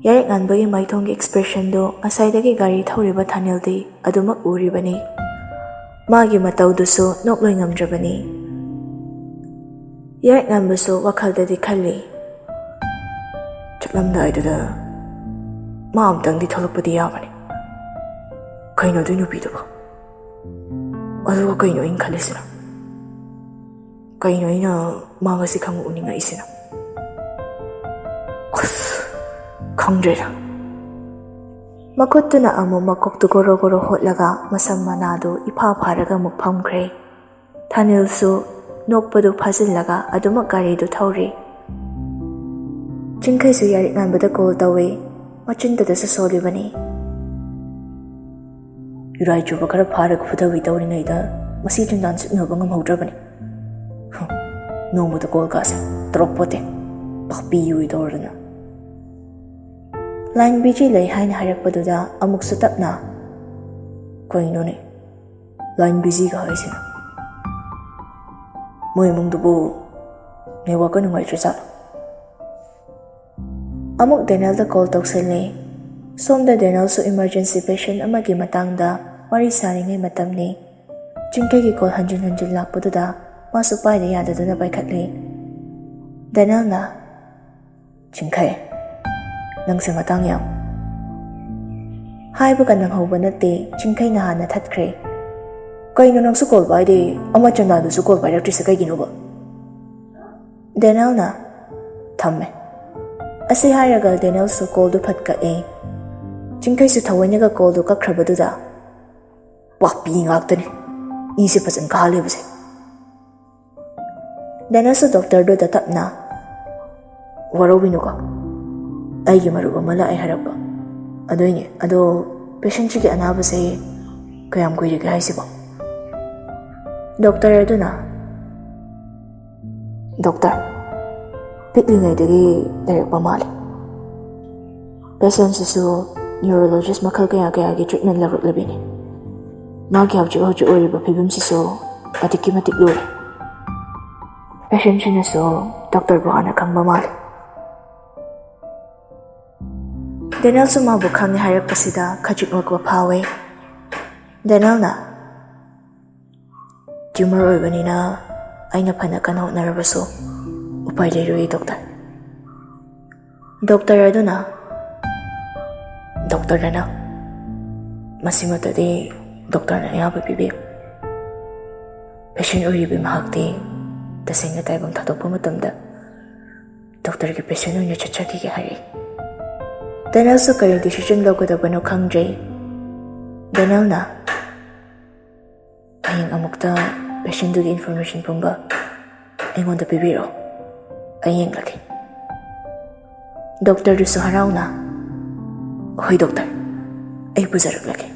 ꯌꯥꯔꯦꯛ ꯉꯥꯟꯕꯒꯤ ꯃꯥꯏꯊꯣꯡꯒꯤ ꯑꯦꯛꯁꯄ꯭ꯔꯦꯁꯟꯗꯨ ꯉꯁꯥꯏꯗꯒꯤ ꯒꯥꯔꯤ ꯊꯧꯔꯤꯕ ꯊꯥꯅꯤꯜꯗꯤ ꯑꯗꯨꯃꯛ ꯎꯔꯤꯕꯅꯤ꯫ ꯃꯥꯒꯤ ꯃꯇꯧꯗꯨꯁꯨ ꯅꯣꯛꯂꯣꯏ ꯉꯝꯗ꯭ꯔꯕꯅꯤ꯫ ꯌꯥꯔꯦꯛ ꯉꯥꯟꯕꯁꯨ ꯋꯥꯈꯜꯗꯗꯤ ꯈꯜꯂꯤ, "ꯆꯠꯂꯝꯗꯥꯏꯗꯨꯗ ꯃꯥ ꯑꯝꯇꯪꯗꯤ ꯊꯣꯛꯂꯛꯄꯗꯤ ꯌꯥꯕꯅꯤ꯫ ꯀꯩꯅꯣ ꯑꯗꯨꯏ ꯅꯨꯄꯤꯗꯨꯕꯣ? ꯑꯗꯨꯒ ꯀꯩꯅꯣ ꯑꯩꯅ ꯈꯜꯂꯤꯁꯤꯅ? ꯀꯩꯅꯣ ꯑꯩꯅ ꯃꯥ ꯉꯁꯤ ꯈꯪꯎ ꯎꯅꯤꯡꯉꯛꯏꯁꯤꯅ? ꯑꯁ, ꯈꯪꯗ꯭ꯔꯦꯗ꯫" ꯃꯈꯨꯠꯇꯨꯅ ꯑꯃꯨꯛ ꯃꯀꯣꯛꯇꯨ ꯒꯣꯔꯣ ꯒꯣꯔꯣ ꯍꯣꯠꯂꯒ ꯃꯁꯝ ꯃꯅꯥꯗꯨ ꯏꯐꯥ ꯐꯥꯔꯒ ꯑꯃꯨꯛ ꯐꯝꯈ꯭ꯔꯦ꯫ ꯊꯥꯅꯤꯜꯁꯨ ꯅꯣꯛꯄꯗꯨ ꯐꯥꯖꯤꯜꯂꯒ ꯑꯗꯨꯃꯛ ꯒꯥꯔꯤꯗꯨ ꯊꯧꯔꯤ꯫ ꯆꯤꯡꯈꯩꯁꯨ ꯌꯥꯔꯤꯛ ꯉꯥꯟꯕꯗ ꯀꯣꯜ ꯇꯧꯏ꯫ ꯃꯆꯤꯟꯗꯨꯗꯁꯨ ꯁꯣꯜꯂꯤꯕꯅꯤ꯫ "ꯏꯔꯥꯏ ꯆꯨꯕ ꯈꯔ ꯐꯥꯔꯒ ꯐꯨꯊꯕꯤ ꯇꯧꯔꯤꯉꯩꯗ ꯃꯁꯤ ꯆꯟꯗꯥꯟ ꯁꯤꯠꯅꯕ ꯉꯝꯍꯧꯗ꯭ꯔꯕꯅꯤ꯫ ꯍꯨꯝ, ꯅꯣꯡꯃꯗ ꯀꯣꯜ ꯀꯥꯁꯦ ꯇꯧꯔꯛꯄꯣꯠꯇꯦ꯫ ꯄꯥꯛꯄꯤ ꯑꯣꯏ ꯇꯧꯔꯗꯅ꯫" ꯂꯥꯏꯟ ꯕꯤꯖꯤ ꯂꯩ ꯍꯥꯏꯅ ꯍꯥꯏꯔꯛꯄꯗꯨꯗ ꯑꯃꯨꯛꯁꯨ ꯇꯞꯅ, "ꯀꯩꯅꯣꯅꯦ, ꯂꯥꯏꯟ ꯕꯤꯖꯤꯒ ꯍꯥꯏꯁꯤꯅ? ꯃꯣꯏ ꯏꯃꯨꯡꯗꯨꯕꯨ ꯅꯦꯠꯋꯥꯛꯀ ꯅꯨꯡꯉꯥꯏꯇ꯭ꯔꯖꯥꯠꯂꯣ?" ꯑꯃꯨꯛ ꯗꯦꯅꯦꯜꯗ ꯀꯣꯜ ꯇꯧꯁꯜꯂꯦ꯫ ꯁꯣꯝꯗ ꯗꯦꯅꯦꯜꯁꯨ ꯏꯃꯔꯖꯦꯟꯁꯤ ꯄꯦꯁꯦꯟ ꯑꯃꯒꯤ ꯃꯇꯥꯡꯗ ꯋꯥꯔꯤ ꯁꯥꯔꯤꯉꯩ ꯃꯇꯝꯅꯤ꯫ ꯆꯤꯡꯈꯩꯒꯤ ꯀꯣꯜ ꯍꯟꯖꯤꯟ ꯍꯟꯖꯤꯟ ꯂꯥꯛꯄꯗꯨꯗ ꯃꯥꯁꯨ ꯄꯥꯏꯗ ꯌꯥꯗꯗꯨꯅ ꯄꯥꯏꯈꯠꯂꯦ꯫ ꯗꯦꯅꯦꯜꯅ, "ꯆꯤꯡꯈꯩ, ꯅꯪꯁꯦ ꯃꯇꯥꯡ ꯌꯥꯝ..." ꯍꯥꯏꯕꯒ ꯅꯪꯍꯧꯕ ꯅꯠꯇꯦ, ꯆꯤꯡꯈꯩꯅ ꯍꯥꯟꯅ ꯊꯠꯈ꯭ꯔꯦ꯫ "ꯀꯩꯅꯣ ꯅꯪꯁꯨ ꯀꯣꯜ ꯄꯥꯏꯗꯦ, ꯑꯃ ꯆꯟꯗꯥꯟꯗꯨꯁꯨ ꯀꯣꯜ ꯄꯥꯏꯔꯛꯇ꯭ꯔꯤꯁꯦ ꯀꯩꯒꯤꯅꯣꯕ?" ꯗꯦꯅꯦꯜꯅ ꯊꯝꯃꯦ꯫ ꯑꯁꯤ ꯍꯥꯏꯔꯒ ꯗꯦꯅꯦꯜꯁꯨ ꯀꯣꯜꯗꯨ ꯐꯠ ꯀꯛꯑꯦ꯫ ꯆꯤꯡꯈꯩꯁꯨ ꯊꯑꯣꯏꯅꯒ ꯀꯣꯜꯗꯨ ꯀꯛꯈ꯭ꯔꯕꯗꯨꯗ, "ꯄꯥꯄꯤ ꯉꯥꯛꯇꯅꯤ, ꯏꯁꯦ ꯐꯖꯅ ꯀꯥꯍꯜꯂꯦꯕꯁꯦ꯫" ꯗꯦꯅꯦꯜꯁꯨ ꯗꯣꯛꯇꯔꯗꯨꯗ ꯇꯞꯅ, "ꯋꯥꯔꯧꯕꯤꯅꯨꯀꯣ, ꯑꯩꯒꯤ ꯃꯔꯨꯞ ꯑꯃ ꯂꯥꯛꯑꯦ ꯍꯥꯏꯔꯛꯄ, ꯑꯗꯨꯏꯅꯦ꯫ ꯑꯗꯣ "ꯄꯦꯁꯦꯟꯁꯤꯒꯤ ꯑꯅꯥꯕꯁꯦ ꯀꯌꯥꯝ ꯀꯨꯏꯔꯒꯦ ꯍꯥꯏꯁꯤꯕꯣ?" ꯗꯣꯛꯇꯔ ꯑꯗꯨꯅ, "ꯗꯣꯛꯇꯔ, ꯄꯤꯛꯂꯤꯉꯩꯗꯒꯤ ꯂꯩꯔꯛꯄ ꯃꯥꯜꯂꯤ꯫ ꯄꯦꯁꯦꯟꯁꯤꯁꯨ ꯅ꯭ꯌꯨꯔꯣꯂꯣꯖꯤꯁ ꯃꯈꯜ ꯀꯌꯥ ꯀꯌꯥꯒꯤ ꯇ꯭ꯔꯤꯠꯃꯦꯟ ꯂꯧꯔꯛꯂꯕꯤꯅꯤ꯫ ꯃꯥꯒꯤ ꯍꯧꯖꯤꯛ ꯍꯧꯖꯤꯛ ꯑꯣꯏꯔꯤꯕ ꯐꯤꯕꯝꯁꯤꯁꯨ ꯑꯗꯨꯛꯀꯤ ꯃꯇꯤꯛ ꯂꯨꯔꯦ꯫ ꯄꯦꯁꯦꯟꯁꯤꯅꯁꯨ ꯗꯣꯛꯇꯔꯕꯨ ꯍꯥꯟꯅ ꯈꯪꯕ ꯃꯥꯜꯂꯤ꯫" ꯗꯦꯅꯦꯜꯁꯨ ꯃꯥꯕꯨ ꯈꯪꯉꯦ ꯍꯥꯏꯔꯛꯄꯁꯤꯗ ꯈꯖꯤꯛ ꯅꯣꯛꯄ ꯐꯥꯎꯋꯦ꯫ ꯗꯦꯅꯦꯜꯅ, "ꯇ꯭ꯌꯨꯃꯔ ꯑꯣꯏꯕꯅꯤꯅ ꯑꯩꯅ ꯐꯅ ꯀꯟꯅ ꯍꯣꯠꯅꯔꯕꯁꯨ ꯎꯄꯥꯏ ꯂꯩꯔꯣꯏ, ꯗꯣꯛꯇꯔ꯫" ꯗꯣꯛꯇꯔ ꯑꯗꯨꯅ, "ꯗꯣꯛꯇꯔ ꯗꯦꯅꯦꯜ, ꯃꯁꯤꯃꯛꯇꯗꯤ ꯗꯣꯛꯇꯔꯅ ꯑꯌꯥꯕ ꯄꯤꯕꯤꯌꯨ꯫ ꯄꯦꯁꯦꯟ ꯑꯣꯏꯔꯤꯕ ꯃꯍꯥꯛꯇꯤ ꯇꯁꯦꯡꯅ ꯇꯥꯏꯕꯪ ꯊꯥꯗꯣꯛꯄ ꯃꯇꯝꯗ ꯗꯣꯛꯇꯔꯒꯤ ꯄꯦꯁꯦꯟ ꯑꯣꯏꯅ ꯆꯠꯆꯈꯤꯒꯦ" ꯍꯥꯏꯔꯛꯏ꯫ ꯗꯦꯅꯦꯜꯁꯨ ꯀꯔꯤ ꯗꯤꯁꯤꯖꯟ ꯂꯧꯒꯗꯕꯅꯣ ꯈꯪꯗ꯭ꯔꯦ꯫ ꯗꯦꯅꯦꯜꯅ, "ꯍꯌꯦꯡ ꯑꯃꯨꯛꯇ ꯄꯦꯁꯦꯟꯗꯨꯒꯤ ꯏꯟꯐꯣꯔꯃꯦꯁꯟ ꯄꯨꯝꯕ ꯑꯩꯉꯣꯟꯗ ꯄꯤꯕꯤꯔꯛꯑꯣ, ꯑꯩ ꯌꯦꯡꯂꯒꯦ꯫" ꯗꯣꯛꯇꯔꯗꯨꯁꯨ ꯍꯔꯥꯎꯅ, "ꯍꯣꯏ ꯗꯣꯛꯇꯔ, ꯑꯩ ꯄꯨꯖꯔꯛꯂꯒꯦ꯫"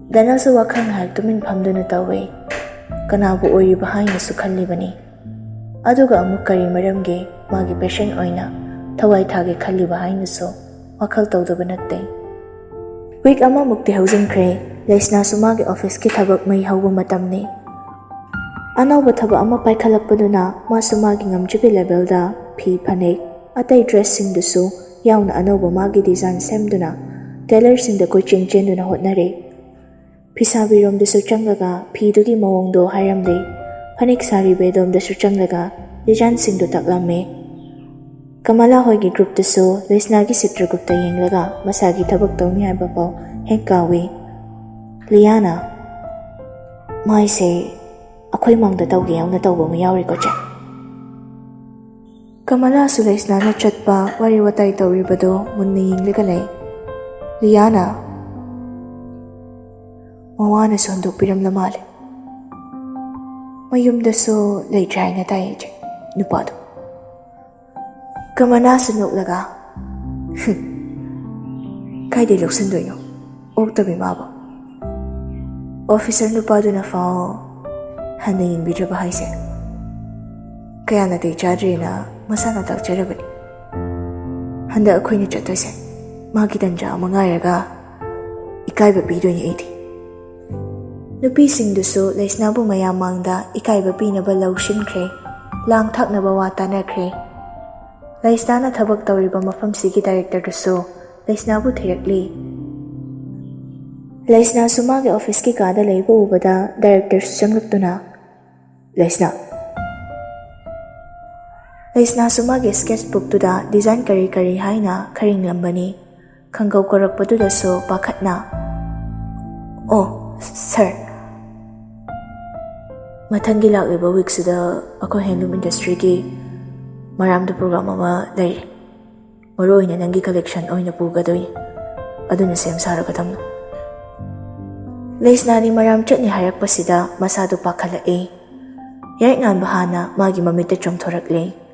ꯗꯦꯅꯦꯜꯁꯨ ꯋꯥꯈꯜ ꯉꯥꯏꯍꯥꯛ ꯇꯨꯃꯤꯟ ꯐꯝꯗꯨꯅ ꯇꯧꯋꯦ꯫ ꯀꯅꯥꯕꯨ ꯑꯣꯏꯔꯤꯕ ꯍꯥꯏꯅꯁꯨ ꯈꯜꯂꯤꯕꯅꯤ꯫ ꯑꯗꯨꯒ ꯑꯃꯨꯛ ꯀꯔꯤ ꯃꯔꯝꯒꯤ ꯃꯥꯒꯤ ꯄꯦꯁꯦꯟ ꯑꯣꯏꯅ ꯊꯋꯥꯏ ꯊꯥꯒꯦ ꯈꯜꯂꯤꯕ ꯍꯥꯏꯅꯁꯨ ꯋꯥꯈꯜ ꯇꯧꯗꯕ ꯅꯠꯇꯦ꯫ ꯋꯤꯛ ꯑꯃꯃꯨꯛꯇꯤ ꯍꯧꯖꯤꯟꯈ꯭ꯔꯦ꯫ ꯂꯩꯁꯅꯥꯁꯨ ꯃꯥꯒꯤ ꯑꯣꯐꯤꯁꯀꯤ ꯊꯕꯛ ꯃꯩ ꯍꯧꯕ ꯃꯇꯝꯅꯤ꯫ ꯑꯅꯧꯕ ꯊꯕꯛ ꯑꯃ ꯄꯥꯏꯈꯠꯂꯛꯄꯗꯨꯅ ꯃꯥꯁꯨ ꯃꯥꯒꯤ ꯉꯝꯖꯕꯤ ꯂꯦꯚꯦꯜꯗ ꯐꯤ ꯐꯅꯦꯛ, ꯑꯇꯩ ꯗ꯭ꯔꯦꯁꯁꯤꯡꯗꯨꯁꯨ ꯌꯥꯎꯅ ꯑꯅꯧꯕ ꯃꯥꯒꯤ ꯗꯤꯖꯥꯏꯟ ꯁꯦꯝꯗꯨꯅ ꯇꯦꯂꯔꯁꯤꯡꯗ ꯀꯣꯏꯆꯦꯟ ꯆꯦꯟꯗꯨꯅ ꯍꯣꯠꯅꯔꯦ꯫ ꯐꯤꯁꯥꯕꯤꯔꯣꯝꯗꯁꯨ ꯆꯪꯂꯒ ꯐꯤꯗꯨꯒꯤ ꯃꯑꯣꯡꯗꯣ ꯍꯥꯏꯔꯝꯂꯦ꯫ ꯐꯅꯦꯛ ꯁꯥꯔꯤꯕ ꯑꯗꯣꯝꯗꯁꯨ ꯆꯪꯂꯒ ꯗꯤꯖꯥꯏꯟꯁꯤꯡꯗꯣ ꯇꯥꯛꯂꯝꯃꯦ꯫ ꯀꯃꯂꯥ ꯍꯣꯏꯒꯤ ꯒ꯭ꯔꯨꯞꯇꯁꯨ ꯂꯩꯁꯅꯥꯒꯤ ꯆꯤꯇ꯭ꯔꯒꯨꯞꯇ ꯌꯦꯡꯂꯒ ꯃꯁꯥꯒꯤ ꯊꯕꯛ ꯇꯧꯅꯤ ꯍꯥꯏꯕ ꯐꯥꯎ ꯍꯦꯛ ꯀꯥꯎꯏ꯫ ꯂꯤꯌꯥꯅ, "ꯃꯥꯏꯁꯦ ꯑꯩꯈꯣꯏ ꯃꯥꯡꯗ ꯇꯧꯒꯦ ꯌꯥꯎꯅ ꯇꯧꯕ ꯑꯃ ꯌꯥꯎꯔꯤꯀꯣ, ꯆꯦ?" ꯀꯃꯂꯥꯁꯨ ꯂꯩꯁꯅꯥꯅ ꯆꯠꯄ ꯋꯥꯔꯤ ꯋꯥꯇꯥꯏ ꯇꯧꯔꯤꯕꯗꯣ ꯃꯨꯟꯅ ꯌꯦꯡꯂꯒ ꯂꯩ꯫ ꯂꯤꯌꯥꯅ ꯃꯋꯥꯅꯁꯨ ꯍꯟꯗꯣꯛꯄꯤꯔꯝꯂ ꯃꯥꯜꯂꯦ꯫ ꯃꯌꯨꯝꯗꯁꯨ ꯂꯩꯇ꯭ꯔꯦ ꯍꯥꯏꯅ ꯇꯥꯏ, ꯏꯆꯦ, ꯅꯨꯄꯥꯗꯣ꯫ ꯀꯃꯂꯥꯁꯨ ꯅꯣꯛꯂꯒ, "ꯍꯨꯝ, ꯀꯥꯏꯗꯩ ꯂꯧꯁꯤꯟꯗꯣꯏꯅꯣ? ꯑꯣꯛꯇꯕꯤ ꯃꯥꯕꯨ꯫ ꯑꯣꯐꯤꯁꯔ ꯅꯨꯄꯥꯗꯨꯅ ꯐꯥꯎ ꯍꯟꯅ ꯌꯦꯡꯕꯤꯗ꯭ꯔꯕ ꯍꯥꯏꯁꯦ? ꯀꯌꯥ ꯅꯥꯇꯩ ꯆꯥꯗ꯭ꯔꯦꯅ ꯃꯁꯥꯅ ꯇꯥꯛꯆꯔꯕꯅꯤ꯫ ꯍꯟꯗꯛ ꯑꯩꯈꯣꯏꯅ ꯆꯠꯇꯣꯏꯁꯦ ꯃꯥꯒꯤ ꯇꯟꯖꯥ ꯑꯃ ꯉꯥꯏꯔꯒ ꯏꯀꯥꯏꯕ ꯄꯤꯗꯣꯏꯅꯤ ꯑꯩꯗꯤ꯫ ꯅꯨꯄꯤꯁꯤꯡꯗꯨꯁꯨ ꯂꯩꯁꯅꯥꯕꯨ ꯃꯌꯥꯝ ꯃꯥꯡꯗ ꯏꯀꯥꯏꯕ ꯄꯤꯅꯕ ꯂꯧꯁꯤꯟꯈ꯭ꯔꯦ꯫ ꯂꯥꯡ ꯊꯥꯛꯅꯕ ꯋꯥ ꯇꯥꯅꯈ꯭ꯔꯦ꯫ ꯂꯩꯁꯅꯥꯅ ꯊꯕꯛ ꯇꯧꯔꯤꯕ ꯃꯐꯝꯁꯤꯒꯤ ꯗꯥꯏꯔꯦꯛꯇꯔꯗꯨꯁꯨ ꯂꯩꯁꯅꯥꯕꯨ ꯊꯤꯔꯛꯂꯤ꯫ ꯂꯩꯁꯅꯥꯁꯨ ꯃꯥꯒꯤ ꯑꯣꯐꯤꯁꯀꯤ ꯀꯥꯗ ꯂꯩꯕ ꯎꯕꯗ ꯗꯥꯏꯔꯦꯛꯇꯔꯁꯨ ꯆꯪꯂꯛꯇꯨꯅ, "ꯂꯩꯁꯅꯥ!" ꯂꯩꯁꯅꯥꯁꯨ ꯃꯥꯒꯤ ꯁ꯭ꯀꯦꯠꯁ ꯕꯨꯛꯇꯨꯗ ꯗꯤꯖꯥꯏꯟ ꯀꯔꯤ ꯀꯔꯤ ꯍꯥꯏꯅ ꯈꯔꯤꯡꯂꯝꯕꯅꯤ꯫ ꯈꯪꯒꯧ ꯀꯧꯔꯛꯄꯗꯨꯗꯁꯨ ꯄꯥꯈꯠꯅ, "ꯑꯣ, ꯁꯥꯔ꯫ ꯃꯊꯪꯒꯤ ꯂꯥꯛꯂꯤꯕ ꯋꯤꯛꯁꯤꯗ ꯑꯩꯈꯣꯏ ꯍꯦꯟꯂꯨꯝ ꯏꯟꯗꯁꯇ꯭ꯔꯤꯒꯤ ꯃꯔꯥꯝꯗ ꯄ꯭ꯔꯣꯒ꯭ꯔꯥꯝ ꯑꯃ ꯂꯩꯔꯦ꯫ ꯃꯔꯨ ꯑꯣꯏꯅ ꯅꯪꯒꯤ ꯀꯂꯦꯛꯁꯟ ꯑꯣꯏꯅ ꯄꯨꯒꯗꯣꯏꯅꯤ꯫ ꯑꯗꯨꯅ ꯁꯦꯝ ꯁꯥꯔꯒ ꯊꯝꯃꯨ꯫" ꯂꯩꯁꯅꯥꯗꯤ ꯃꯔꯥꯝ ꯆꯠꯅꯤ ꯍꯥꯏꯔꯛꯄꯁꯤꯗ ꯃꯁꯥꯗꯨ ꯄꯥꯈꯠꯂꯛꯏ꯫ ꯌꯥꯏꯉꯥꯟꯕ ꯍꯥꯟꯅ ꯃꯥꯒꯤ ꯃꯃꯤꯠꯇ ꯆꯣꯡꯊꯣꯔꯛꯂꯦ꯫